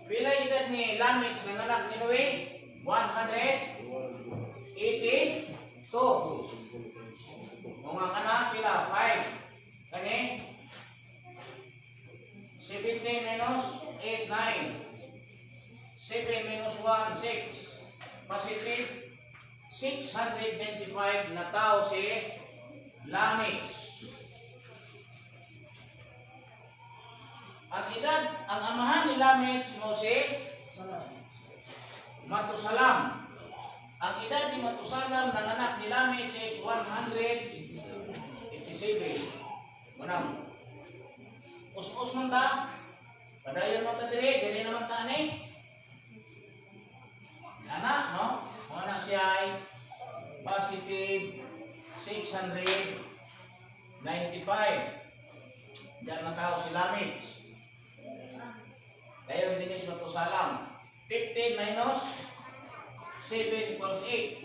Pila edad ni Lamech ng anak ni Noe? 182. Mga kana pila? 5. Kani? 70 minus 8, 9. 7 minus 1, 6. Positive 625 na tao si Lamech. Ang edad, ang amahan ni Lamech mo si Matusalam. Ang edad ni Matusalam ng anak ni Lamech is 187. Manang, us-us man ta, padayon man ta diri, diri naman ta ani. Ana, no? Muna siya ay positive 695. Diyan na tao si Lamech. Dayon dinis Matusalam. 15 minus 7 equals 8.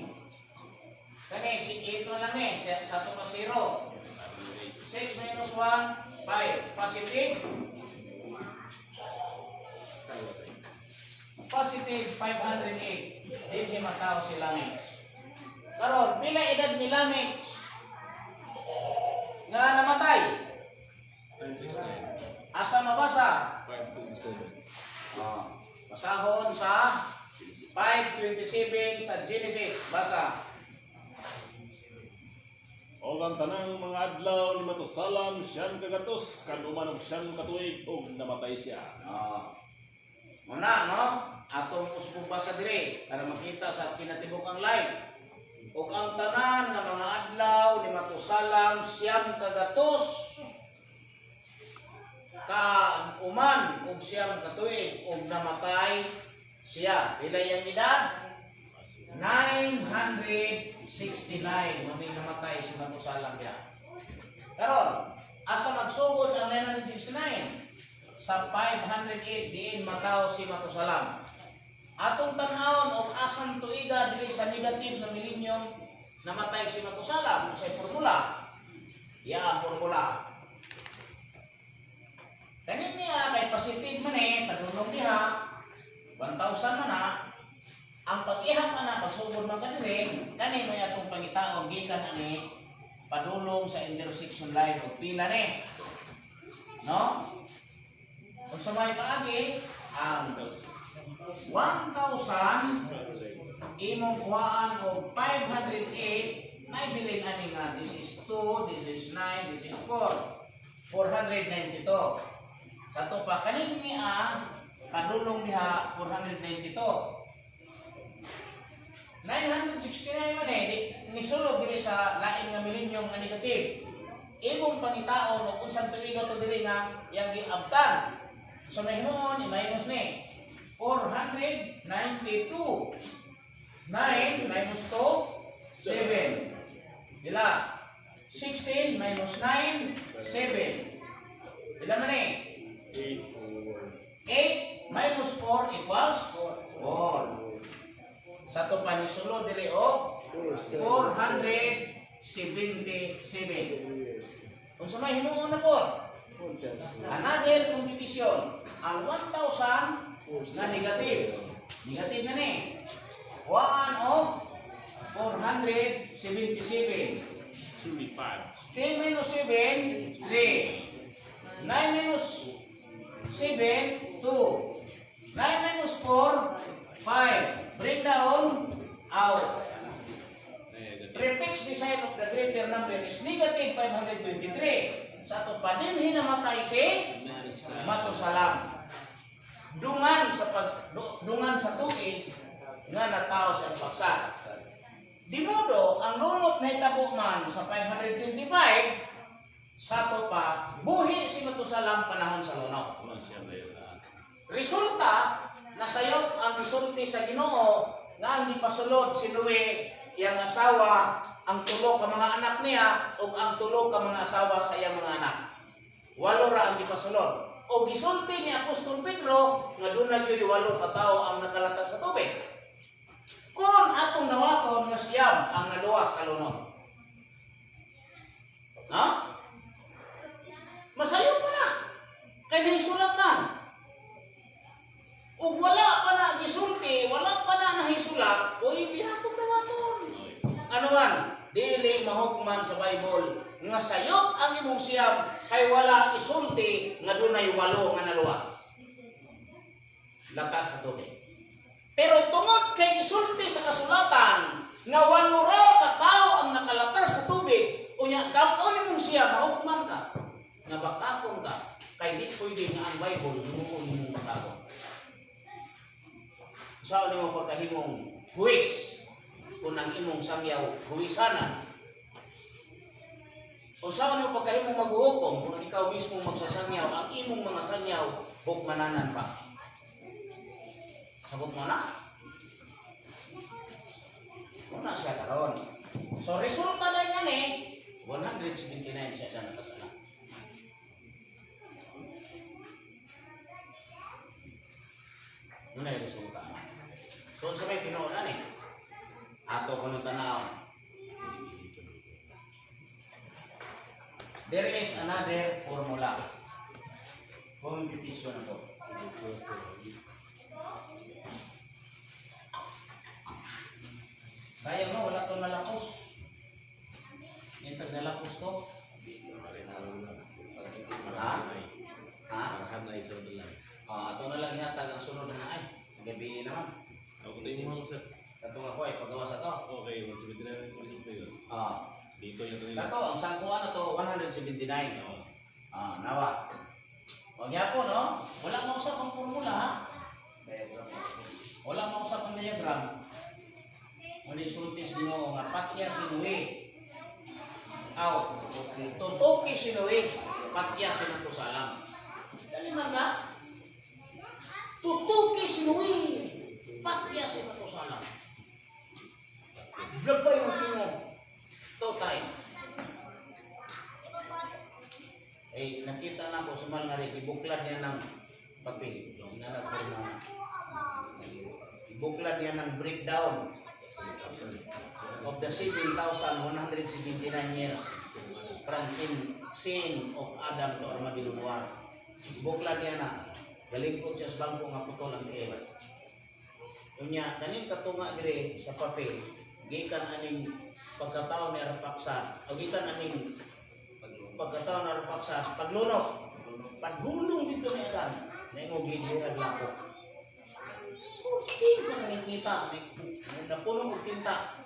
Kani, si 8 na lang eh. Sa ato pa 0. 6 minus 1, 5. Positive? Positive 508. Dinhi mataw si Lamech. Karon, pila edad ni Lamech nga namatay? 969. Asa mabasa? 527. Oh. Basahon sa 5:27 sa Genesis. Basa. Og ang tanang mga adlaw ni Matusalam 999 tuig ug namatay siya. Oh. Muna, no? Atong usbong basa dire para makita sa kinatibuk-ang live. Ug ang tanan nga mga adlaw ni Matusalam 999 ug ug namatay siya. Pila iyang edad? 969 mao namatay si Matusalam diha. Karon, asa magsugod ang 969? Sa 508 diin mataw si Matusalam. Atong tan-awon og asang tuiga diri sa negative na millennium namatay si Matusalam sa formula. Ya ang formula. Kanin niya kay positive man eh, padulong diha, 1,000 man na, ang pag-ihap man na, pagsugod man kanire, kani may atong pangitaon gikan ani padulong sa intersection line og pila ni. No? Kung sa may paagi, ang 1,000 imong kuhaan og 508, may bilin ani nga this is 2, this is 9, this is 4. 492. Sa to pa kanin niya padulong diha 492. 969 man eh, nisulod diri sa lain nga millennium nga negative. Imong pangitaon og unsang tuiga to diri nga yang giabtan. So mahimuon i-minus ni 492. 9 minus 2, 7. Dila. 16 minus 9, 7. Dila man eh. 8, 4. 8 minus 4 equals 4. Sa to panisulod diri og 477. Kung sa may himuon na po, another computation, ang 1,000 na negative. Negative na ni. 1 of 477. 25. 10 minus 7, 3. 9 minus 7, 2. 9 minus 4, 5. Bring down, out. Negative. Prefix the sign of the greater number is negative 523. Sa ato padinhi namatay si Matusalam. Dungan sa tuig nga natao sa paksa. Di modo, ang lunot na hitabo man sa 525, sa to pa, buhi si Matusalam panahon sa lunot. Ano siya ba yun? Ah? Resulta, nasayop ang gisulti sa Ginoo nga ang gipasulod si Noe, iyang asawa, ang tulo ka mga anak niya ug ang tulo ka mga asawa sa iyang mga anak. Walo ra ang gipasulod. O gisulti ni Apostol Pedro nga duna gyoy walo ka tawo ang nakalatas sa tubig. Kung atong nawaton nga 9 ang naluwas sa lunod. Ha? Masayop pa na. Kay nahisulat man. Ug wala pa na gisulti, wala pa na nahisulat, uy, di atong dawaton. Ano man, dili mahukman sa Bible nga sayop ang imong 9 kay wala isulti nga dunay walo nga naluwas. Latas sa tubig. Pero tungod kay isulti sa kasulatan nga walo raw ka tawo ang nakalatas sa tubig, unya gam-on imong 9, mahukman ka nga bakakon ka kay di pwede nga ang Bible himuon nimong bakakon. Saan nimo pagkahimong huwis kung ang imong sangyaw huwisanan? O saan nimo pagkahimong maghuhukom kung ikaw mismo magsasangyaw, ang imong mga sangyaw hukmananan pa? Sabot mo na? Muna siya karon. So resulta na nga ni 179 siya na nakasala. Muna yung resulta. So, sa may tinuod na ni. Ato ko nung tanaw. There is another formula. Computation na to. Sayang no, wala to nalakos. Nintag nalakos to. Ha? Ha? Arahan na isa na lang. Ah, ato na lang yata ang sunod na ay. Gabi naman. Ako tayo mo, sir. Katong ako ay pagawa sa to. Okay, 179 ang ulit yun. Ah. Dito yung nila. Kato, ang sangkuan na to, 179. Oo. Ah, nawa. Huwag niya po, no? Wala mausap ang formula, ha? Diagram. Wala mausap ang diagram. Muli sultis Ginoo nga patya si Noe. Aw, tutuki si Noe, patya si Matusalam. Dali man na. Tutuki si Noe, patya si Matusalam. Labay ang tingog. Totay. Eh, nakita na ko sa mga nga rin, ibuklad niya ng papel. Inanap ko na. Ibuklad niya ng breakdown of the 7,179 years from sin of Adam to Armageddon War. Ibuklad niya na. Galingkod siya sa bangko nga putol ang tiil. Unya, kaning katunga dire sa papel, gikan aning pagkatao ni Arpaksad, o gikan aning pagkatao ni Arpaksad, paglunok, paghulong dito ni Adan, naingog gid lako. Puting pa nakikita, napuno og tinta.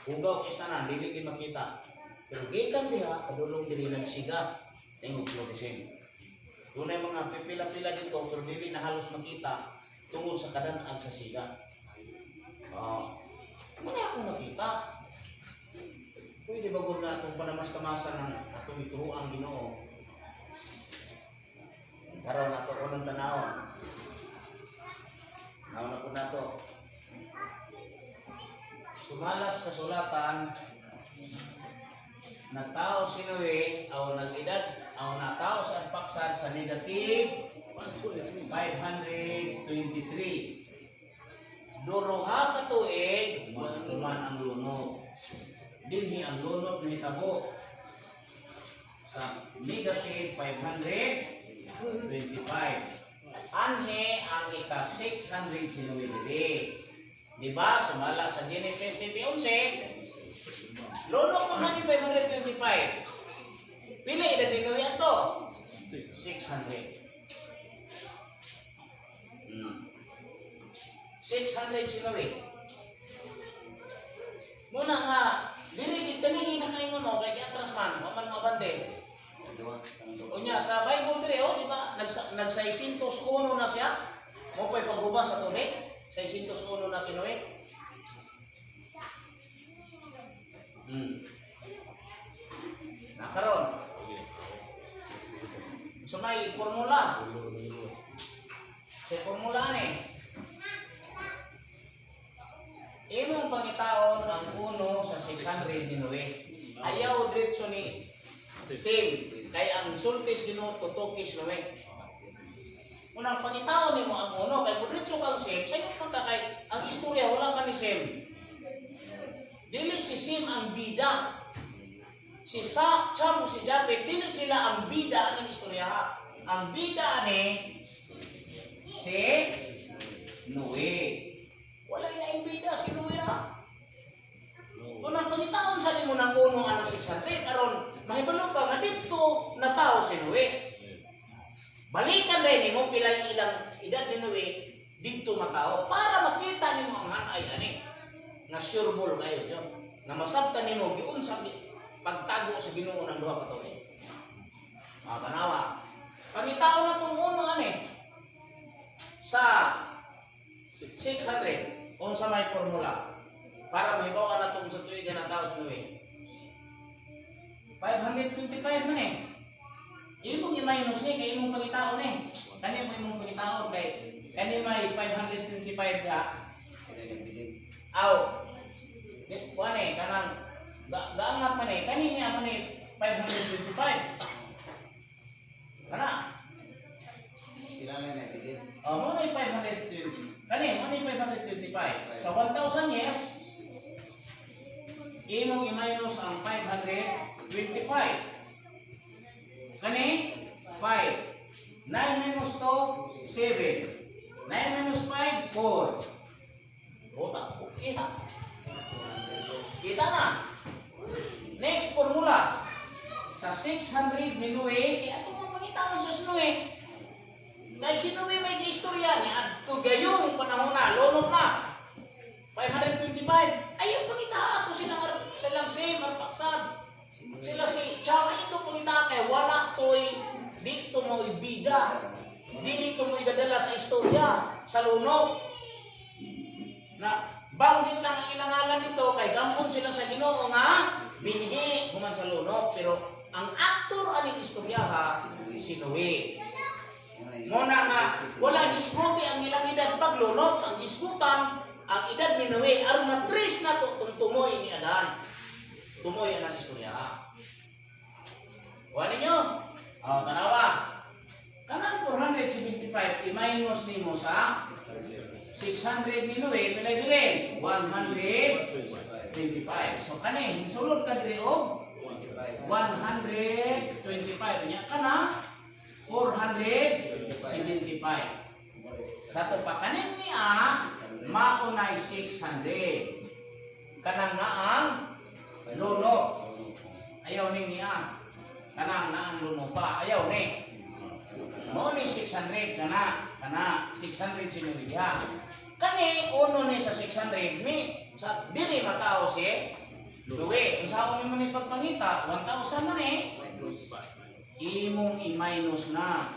Hugaw kay tanan, dili gid makita. Pero gikan diha, padulong diri nagsiga, naingog fluorescent. Dunay mga pipila-pila dito, pero dili na halos makita tungod sa kadanag sa siga. Oh. Muna akong nakita. Pwede ba gud na atong panamas-tamasan ng atong ituruang Ginoo? Karon ato unang tanawon. Nauna po nato. Sumalas kasulatan, nagtao si Noe aw nag-edad aw natao sa Arpaksad sa negative 523. Duruha ka tuig, human ang lunok. Dinhi ang lunok nahitabo sa negative 525. Anhe ang ika 600 si Noe diri. Di ba? Sumala sa Genesis 7:11. Lunok mo na 525. Pila edad ni Noe ato? 600. 600 si Noe. Muna nga, dili gid kani nakaingon mo kay giatras man, wa man moabante. Unya sa Bible dire oh, di ba? Nag nag 601 na siya. Mo pa'y paghubas sa tubig. 601 na si Noe. Nakaron. Okay. So may formula. Ulo na luwas. Sa formula ni. Imong pangitaon ang uno sa 600 ni Noe. Ayaw diretso ni Sim. Kay ang sultis Ginoo tutokis Noe. Unang pangitaon nimo ang uno kay kung diretso kang Sim, sayo man ka kay ang istorya wala man ni Sim. Dili si Sim ang bida. Si Sa, Cham, si Japet, dili sila ang bida ng istorya. Ang bida ni si Noe. Wala na bida si Noe ra. No. Unang pangitaon sa nimo ng uno anong 600 aron mahibalo ka nga didto natawo si Noe. Balikan rin nimo pila yung ilang edad ni Noe didto matao para makita nimo ang hanay ani nga sure ball kayo yo. Nga masabtan nimo giunsa pagtago sa Ginoo ng duha ka tuig. Ah, tanawa. Pangitaon na tong uno ani sa 600 unsa may formula para mahibaw na tong sa tuig nga natawo si Noe. 525 man eh. Imong i-minus ni kay imong pangitaon eh. Kani mo imong pangitaon kay kani may 525 ga. Aw. Di kuan eh kanang gaangat man eh kani niya man eh 525. Kana. Sila na nabilin. Oh, mo na 520. Kani mo na 525. Sa 1,000 years Imong i-minus ang 525. Kani? 5. 9 minus 2, 7. 9 minus 5, 4. Bota, okay ha. Kita na. Next formula. Sa 600 ni Noe, eh, ato mo pangitaon sa Noe. Kay si Noe may istorya ni adto gayong panahon na, lunok na. 525. Ayaw pangita ato silang silang Sem, Arpaksad. Sila si Chama ito pangita kay wala toy dito mo ibida. Dili to mo idadala sa istorya, sa lunok. Na banggit lang ang ilang ngalan nito kay gambon sila sa Ginoo nga binhi human sa lunok, pero ang aktor aning istorya ha si Noe. Mona nga wala hisguti ang ilang edad paglunok, ang hisgutan ang edad ni Noe aron matris na to tung tumoy ni Adan. Tumoy ang istorya. Kuha ninyo? Oh, tanawa. Kanang 475 i-minus nimo sa 600 ni Noe, pilay bilin? 125. So kani, sulod ka diri og 125. Nya kana 475. Sa to pa kanin niya, maunay 600. Kanang nga ang lunok. Ayaw ni niya. Kanang na ang lunok pa. Ayaw ni. Mao ni 600 kana. Kana 600 sinuwi. Kani uno ni sa 600 mi sa dili matao si Luwi. Unsaon nimo ni pagpangita? 1,000 man eh. Imong i-minus na.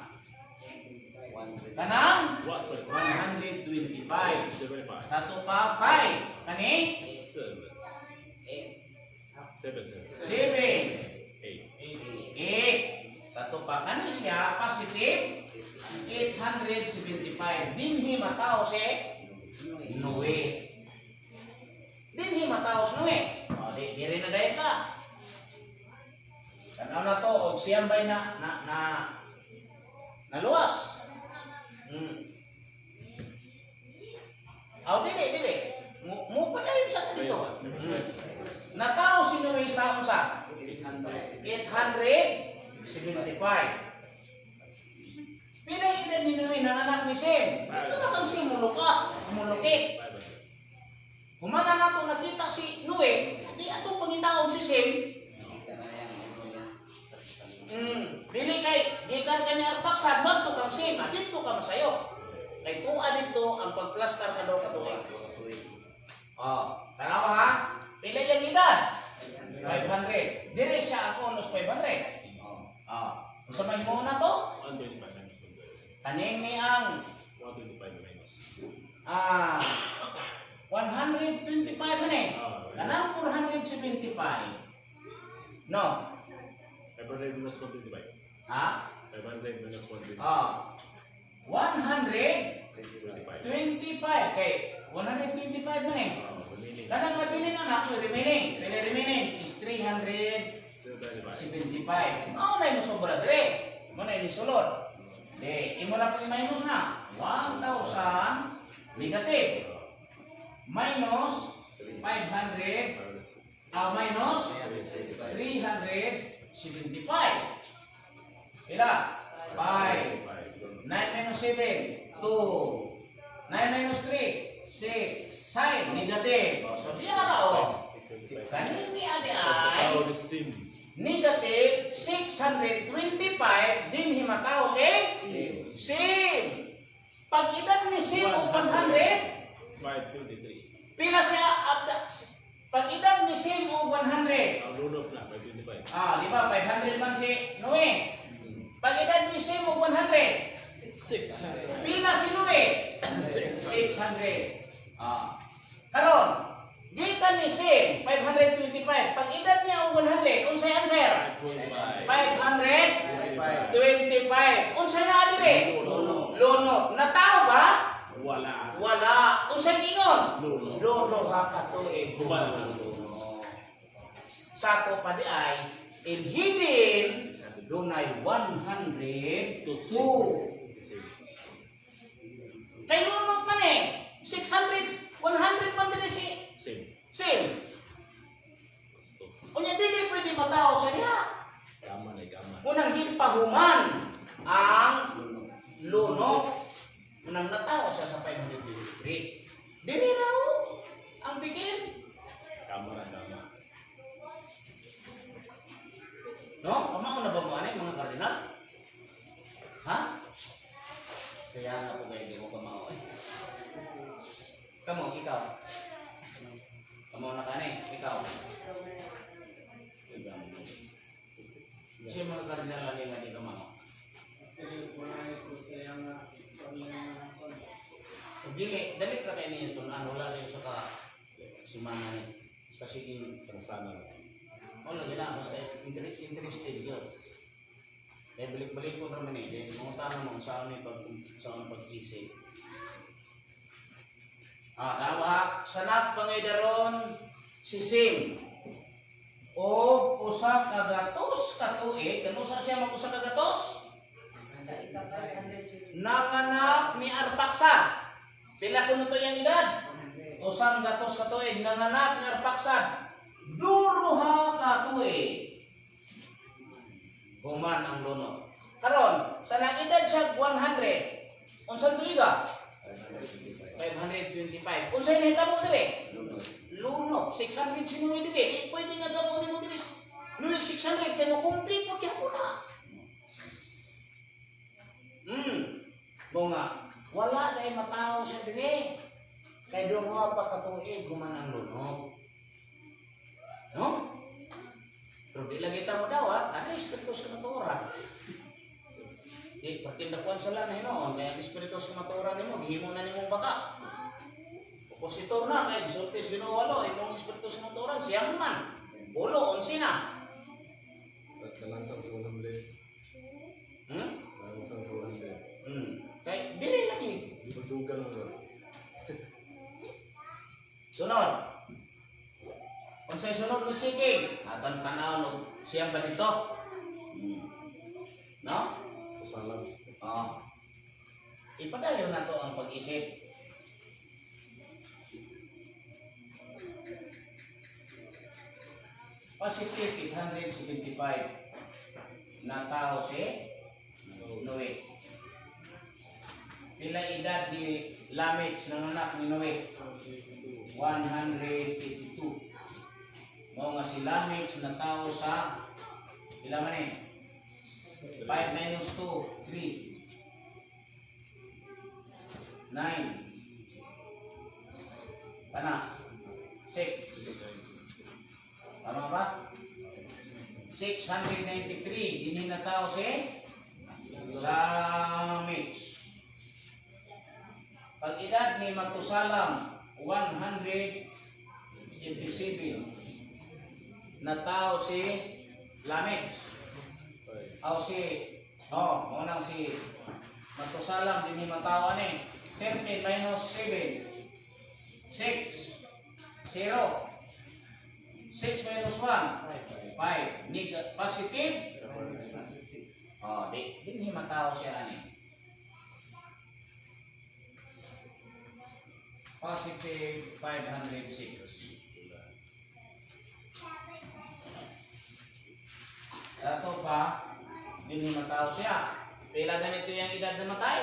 Kanang 125. 75. Sa to pa 5. Kani 7. 7, 7. 7. 8. 8. Sa to pa kani siya positive 875. Dinhi matao si Noe. Dinhi matao si Noe. O, di, diri na dayon ka. Tanaw na to, og siyam bay na, na, na, naluwas. Aw, dili, dili. Mo, mo pa na sa dito. Natao si Noe sa unsa? 875. Pila edad ni Noe ng anak ni Sem? Ito na kang si muluka, mulukit. Humana na to nakita si Noe, di atong pangitaon si Sem. Dili kay gikan kani Arpaksad madto kang Sem, ah, dito ka masayo. Kay tuwa dito ang pagplastar sa duha ka tuig. Oh, tanawa ha. Pila yang edad? 500. Dire siya ako unos 500. Ah, unsa may mo na to? 125 minus 125. Kaning ni ang 125 minus. 125 man eh. Ah, Kanang 475. No. 500 minus 125. Ha? 500 minus 125. Ah. 125 kay 125 man eh. Ah, remaining. Kanang nabilin na ako remaining. Pila remaining is 375. 725. Mao na imo sobra dire. Mo na ini sulod. Di, imo na pang i-minus na. 1,000 negative minus 500 minus 375. Pila? 5. 9 minus 7, 2. 9 minus 3, 6. Sign, negative. So, diya ra o. Kanini adi ay Tao ni Sim. negative 625 din himatao si Sim. Pag edad ni Sim og 100, 523. pila siya pag edad ni Sim og 100? Ang lunok na, 525. Ah, di ba 500 man si Noe? Pag edad ni Sim og 100, 600. pila si Noe? 600. Ah. Karon, gikan ni Sim 525. Pag edad niya og 100, unsay answer? 525. 525. Unsay na dire? Lunok. Lunok. Natao ba? Wala. Wala. Unsay ingon? Lunok. Lolo ha katuig. Human na. Sa pa di ay in hidden dunay 102. Kay lunok man eh. 600, 100 man din si Same. Sim. Kamo, ikaw. Kamo na kani, ikaw. Kasi mga kardinal ani nga di kamao. Ug dili, dali ra kay niya tun-an, wala rin sa ka simana ni. Basta sige, Sana-sana lang. wala gina, basta interested yun. Kaya balik-balik ko naman eh, dahil mga tanong mo, saan may pag, saan pag-isip. Ah, nawa, sanak pangaydaron si Sim. O usa ka gatos ka tuig, kanusa siya mag usa ka gatos? Sa ika 500. Nanganak ni Arpaksad. Pila kuno to iyang edad? 100 ka tuig nanganak ni Arpaksad. Duruha ka tuig. Human ang lunod. Karon, sa nang edad siya 100. Unsang tuiga? 525. Unsay nahitabo diri? Lunok. 600 si Noe diri. Di pwede nga gamo nimo diri. Noe 600 kay mo complete mo gyapon na. Mo nga, wala na matawo siya diri. Kay duha pa ka tuig human ang lunok. No? Pero di lang kita mo daw ha, ano espiritu sa kamatuoran? Di, pertindakuan sa lang hinoon, kaya ang espiritu sa kamatuoran nimo, gihimo na nimong baka. Opositor na, kaya gisultis Ginoo walo, imong espiritu sa kamatuoran, siyam man. 8, 11 na. At nalansang sa 100. Hmm? Nalansang sa 100. Kay, dili lagi. Di ba dugang mo ba? Sunod. Unsay sunod mo checking? Aton tan-aw og siyam ba dito? No? Salam. Oh. Ipadayon na to ang pag-isip. Positive 875 na tao si Noe. Pila edad ni Lamech ng anak ni Noe? 182. Mao nga si Lamech na tao sa pila man eh? 5 minus 2, 3. 9. Kana. 6. Tama ba? 693. Dini na tao si Lamech. Pag edad ni Matusalam, 187. Na tao si Lamech. Aw si, oh, mo nang si Matusalam din ni matawa ni 13 minus 7, 6, 0, 6 minus 1, 5. Neg positive? Oh, di, din matawa siya ani. Positive 506. Sa ato pa, din mataw siya. Pila ganito yung edad na matay?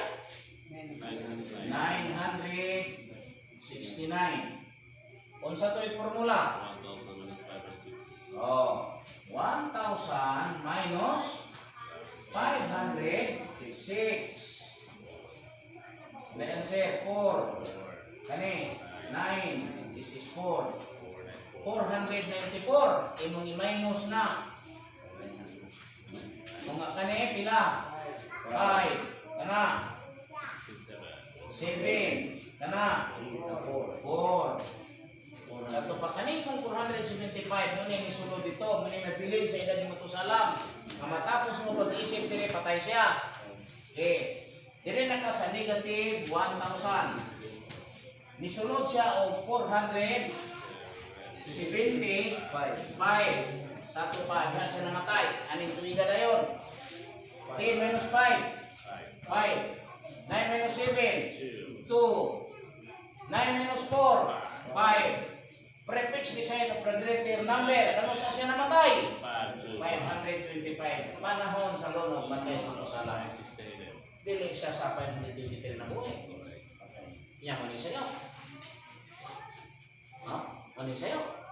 969. Unsa to yung formula? 1,000 minus 506. Oh, 1,000 minus 506. The answer, 4. Kani, 9. This is 4. 494. Imong i-minus na. Mga kani, pila? 5. Kana. 67. 7. Kana. 4. Kato pa kani kung 475 mo ni nisulod dito, mo ni nabilin sa edad ni Matusalam. Nga matapos mo pag-isip dire patay siya. Okay. Dire na ka sa negative 1,000. Nisulod siya og 475. Sa ato pa, diha siya namatay. Aning tuiga dayon? 10 minus 5. 5. 9 minus 7. 2. 2. 9 minus 4. 5. Prefix design of the greater number. Ano sa siya namatay? 5, 2. 525. Panahon sa lunod, matay sa Matusalam. 969. Dili siya sa 523 na buhay. Yan, mali sa'yo. Ha? Mali sa'yo.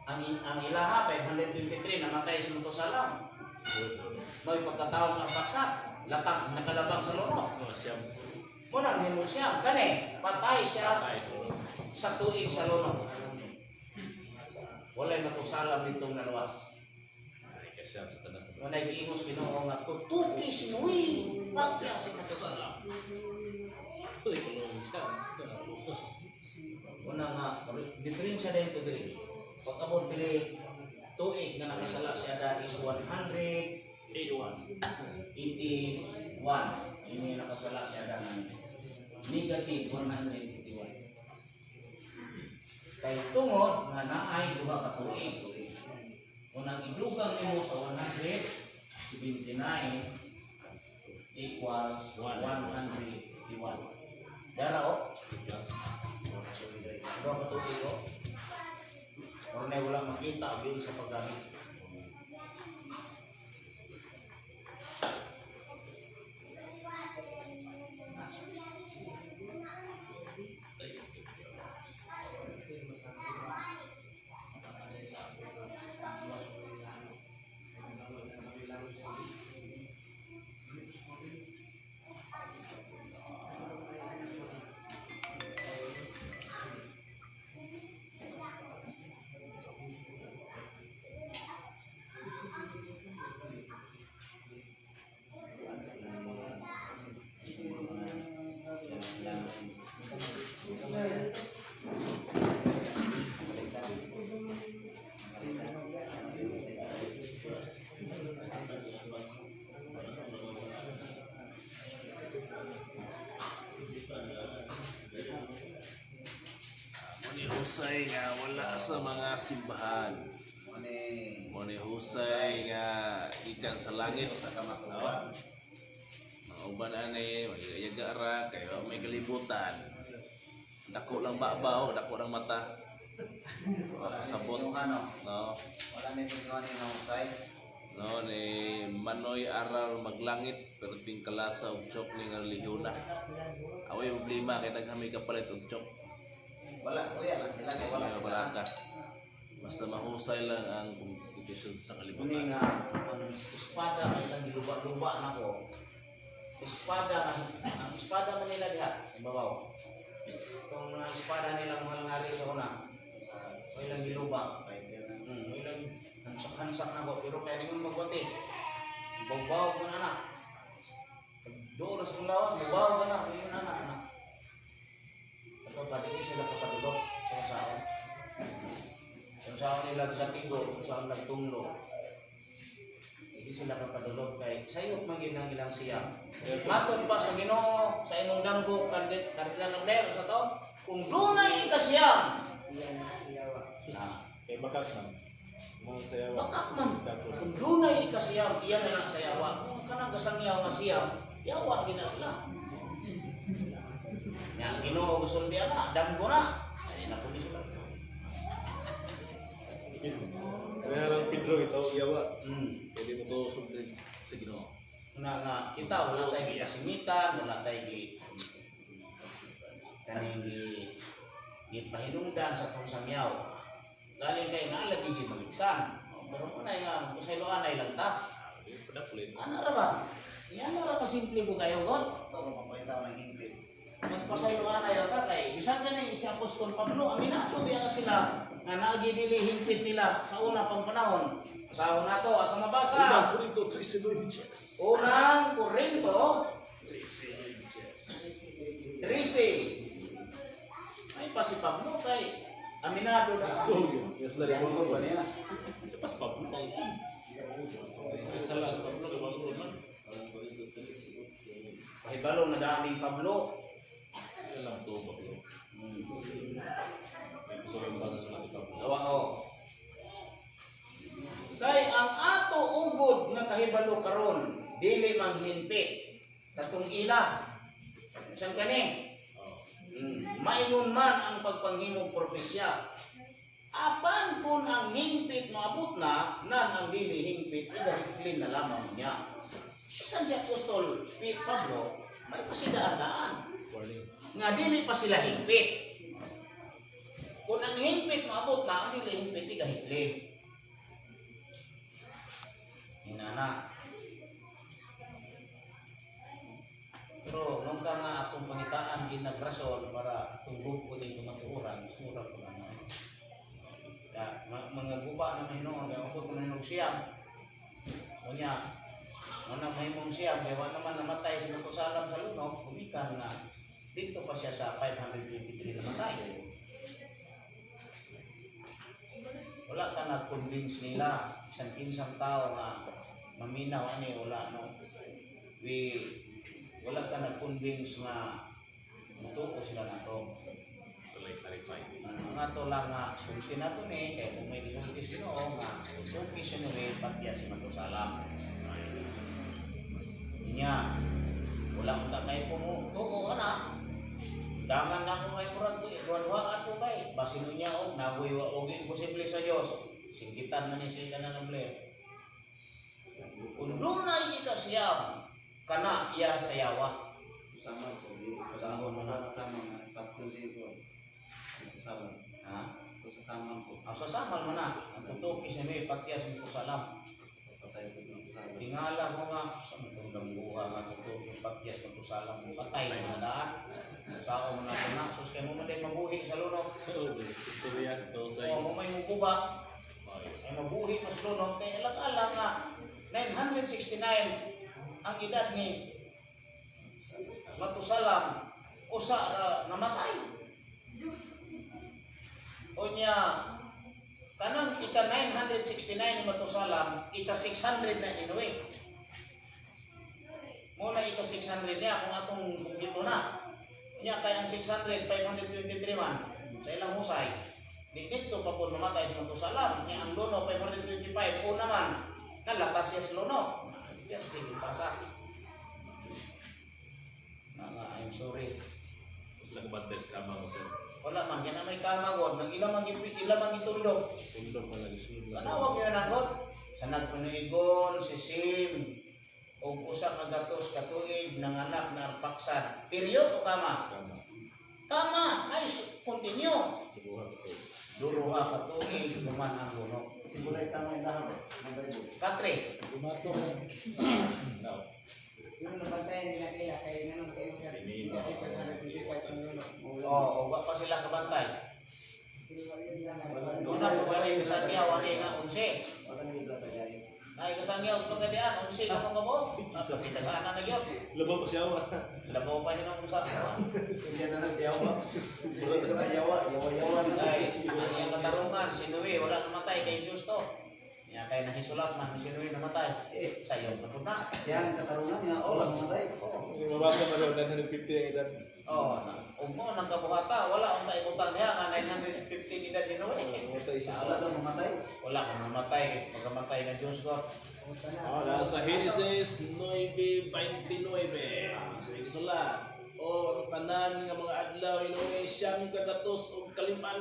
Ang ilaha, 523, namatay sa Matusalam. May pagkataong arpaksak, latang, nakalabang sa lunod. Oh, siyam. Muna nahimo siya kani patay siya Patay. sa tuig sa lunok. Walay Matusalam ditong naluwas. Ay, kasiyam sa tanas. Muna giingos Ginoo nga tutuki si Noe patya si Matusalam. Uy, kulong siya. Ito na, lutos. Una nga diferensya dahil to diri. Pag-abot diri tuig nga nakasala si Adan is 181. 81. Ini nga nakasala si Adan ani. Negative 181. Kay tungod nga naay duha ka tuig. Kung ang idugang nimo sa 179 equals 181. Dara oh. Plus. Duha ka tuig oh. Pero na wala makita og yun sa paggamit. Muni husay nga wala sa mga simbahan. Muni Muni husay nga ikan sa langit. sa kamasukan. Mga uban ani, magayaga ra kay wa may kalibutan. Dako lang babaw, dako lang mata. Wa kasabot. Yung ano, No. wala ni sa ni na usay. No ni Manoy aral maglangit pero tingkalasa og chok ni nga relihiyona. Away problema kay daghan may kapalit og chok. Wala, suya lang sila kay wala Wala sila. baraka. Basta mahusay lang ang kompetisyon sa Muni kalibutan. nga ang espada kay ilang giluba-luba nako. Espada nga ang espada man nila diha sa babaw. Itong mga espada nilang mahal ngari sa una. O ilang giluba. Ilang hansak-hansak nako pero kaya ningon magwati. Bawbaw ko na na. Doon sa kong lawas, bawbaw ka na, yun na na. Na. Ito pa, di sila kapadulok sa saon. Kung saan nila gatigo, kung saan nagtunglo. Hindi sila kapadulog kay sayop man gid ang ilang siya. Matod pa sa Ginoo sa imong damgo kardinal Abler sa to, kung dunay ikasiyam, Iyan na siyawa. na Kay bakak man. Mga sayawa. bakak man kung dunay ikasiyam, iya na lang sayawa. Kung kanang gasangyaw nga siyam, yawa gina sila. Nya ang Ginoo gusto na, damgo na. Ay na pud sila. Kaya lang Pedro ito yawa. Pwede mo to sundin sa Ginoo. Una nga kita wala tay gipasingitan, wala tay gi kaning gi gipahinungdan sa atong sangyaw. Galing kay naa lagi gi maligsan. Pero unay nga magpasayloan ay lang ta. Padaplin. Ana ra ba? Yan ra ka simple ko kayo god. Ito, mapakita ko ng hingpit. Magpasayloan ay ra ta kay bisan gani si Apostol Pablo aminado biya ka sila nga naagi dili hingpit nila sa una pang panahon. Sa una to asa mabasa. Unang Korinto 13:9. Unang Korinto 13:9. 13. Ay pa si Pablo kay aminado na. Oh, yun. Yes, dari Yan ko ba niya? Pas Pablo pangkon. May sala sa Pablo kay pangkon man. Pahibalo na daan ni Pablo. Yan lang to Pablo. May gusto kayong basa sa ni Pablo. Dawa o. Kay ang ato ugod nga kahibalo karon dili manghinpi katong ila. Bisan kani? Oh. Maingon man ang pagpanghimog propesya. Apan kung ang hingpit maabot na, nan ang dili hingpit, igahiklin na lamang niya. Bisan si Apostol Pablo, may pasidaan-daan Warning. nga dili pa sila hingpit. Kung ang hingpit maabot na, ang dili hingpit, igahiklin. Inana. Pero nung ka nga atong Pangitaan din rason para tunggog ko din kamatuoran, sura ko na na. Ya, mga guba na mahinuon kay ako kuno hinog siyam. Unya, muna mahimong siyam kay wa naman namatay si Matusalam sa lunok, gumikan nga dito pa siya sa 523 namatay. Wala ka nag-convince nila bisan kinsang tao nga maminaw ani, wala, no? We wala ka nag-convince nga mutuo sila nato. Walay clarify. Ang ato lang nga sulti nato ni kay kung may gisulti sa Ginoo nga tuki si Noe patya si Matusalam. Nya wala unta kay kuno tuo ana. Dangan na ko kay murag duha-duha ato kay basin niya og nagoy wa og imposible sa Dios. Singgitan man ni siya kanan ng player. Kung dunay ikasiyam kana iya sayawa. Sama ko. Sama mo na. Sama nga. Tatlong sigo. Sama. Ha? Kung sasama ko. Ang sasamal mo na, ang tutuki si Noe patya si Matusalam. Patay ko ng kusama. Tingala ko nga, sa matundang buha nga tutuki patyas Matusalam, patay na daan. Sa ako mo na ito na, sus kay mo man day mabuhi sa lunok. Oh, istorya to sa O mo may muguba, ay mabuhi mas lunok, kay alang-alang nga, 969 ang edad ni Matusalam, usa ra namatay. O niya, kanang ika 969 ni Matusalam, ika 600 na ni Noe. Muna ika 600 niya kung atong kumpleto na. Niya kay ang 600, 523 man sa ilang husay. Di dito pa po namatay si Matusalam. Niya ang luno 525 o naman nalatas siya sa luno. Diyan tigil pasa. Na nga, I'm sorry. Sila ka bantes kama mo sir. Wala man, yan ang may kamagod. Nang ilang mang ilang mang itundok. Tundok man lagi sulod na. Panawag niyo na god. Sa nagpanuigon, si Sim, og usa ka gatos ka tuig nanganak na Arpaksad. Period o kama? Kama. Kama, nice, continue. Duha ka to. Duruha ka tuig, human ang lunok. Simulay ka ng lahat. Ng Bible. Katre, Gumato na. No. Yung nabantayan nila kaya kay nanong kayo sir. Hindi ba? 525 ang lunok. o, oh, wa pa sila kabantay. Una ko wala yung kasangyaw, wala nga 11. Walang isa tagay. Ay kasangyaw sa pagkadian, 11 ka mong kabo. Pagkitagana na gyud. Labaw pa siya wa. Labaw pa siya nung sa. Hindi na na yawa. Yawa, yawa, yawa. Ay, ang iyang katarungan, si Noe, wala namatay kay Diyos to. Niya kay nahisulat man si Noe namatay. Eh, Sa iyong katuna. yan ang katarungan nga. Oh, lang matay. Mabasa man daw 950 ang edad. Oh, ug mo nang kabuhata, wala ang taibutang niya nga 915 edad ni Noe. Mamatay siya. Wala daw mamatay. Wala kang namatay, kay pagkamatay ng Diyos ko. Nasa Genesis 9:29. Sa isulat, o ang tanan nga mga adlaw ni Noe 995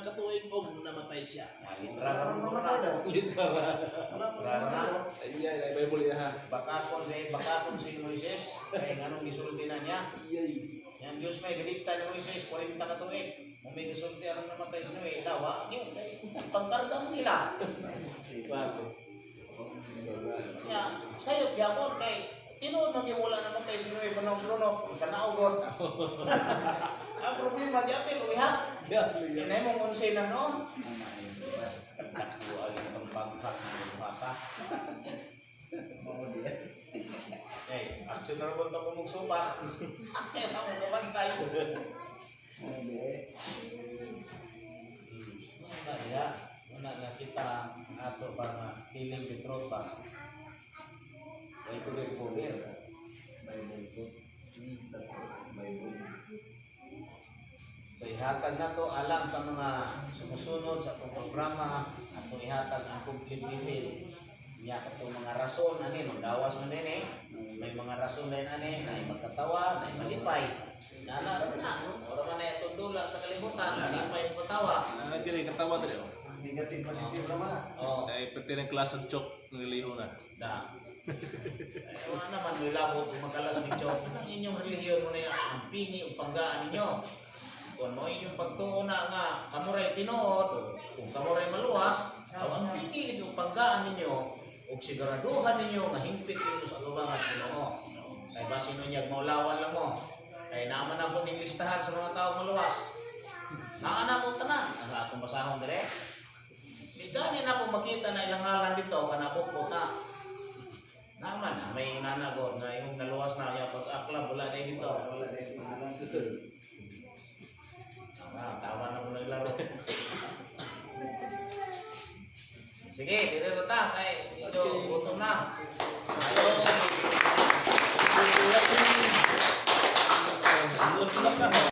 ka tuig og namatay siya. Litra Wala ra mo mamatay na. daw. Litra ra. Wala mamatay daw. Ay, ay, Bible ya ha. Bakakon kay bakakon si Moises, kay nganong gisulti na niya. Iyay. Yan Diyos may gadikta ni Moises 40 ka tuig. Kung may gisulti anong namatay si Noe, lawa, yun, kay pangkarga mo nila. Bato. Siya, sayop yapon kay tinuod man yung wala namatay si Noe panahon sa lunok, panaugod. Ang problema gyapon uwiha. Inay mong 11 na noon. Buwag ang pagbak ng bata. Mao diya. Eh, action na rin ko magsupa. Kaya na mo kabantay. Mao diya. Muna ya, muna na kita ato pa nga piling di tropa. Kaya ko rin cover. Bible ko. Bible. So ihatag na to alang sa mga sumusunod sa atong programa, atong ihatag ang complete detail. Niya katong mga rason ani magawas man din eh. May mga rason din ani na magkatawa, na malipay. Nana ra na. Ora man na itong dula sa kalibutan, malipay ang katawa. Ah, dili katawa dili oh. Negative positive naman ah. Oh, Ay pati ng class ang chok ng reliho na. da. Eh, wala naman may labo kung magalas ni Chok. Ang inyong relihiyon mo na yan, ang pini o panggaan ninyo. Kung mo inyong pagtuo na nga, kamuray tinuod, kung kamuray maluwas, aw ang pini o panggaan ninyo, o siguraduhan ninyo nga hingpit ninyo sa atubangan sa Ginoo. Kay basin mo niya, maulawan lang mo. Kay naman ako ning listahan sa mga tao maluwas. Naa na ko tanan ang atong basahon dire. Di gani na ako makita na ilang ngalan dito kana ko ta. Naman na may nana ko nga imong naluwas na ya pag akla wala dai dito. Wala sa pangalan. Tama, tama na mo naglaro. Sige, dito na ta kay medyo gutom na.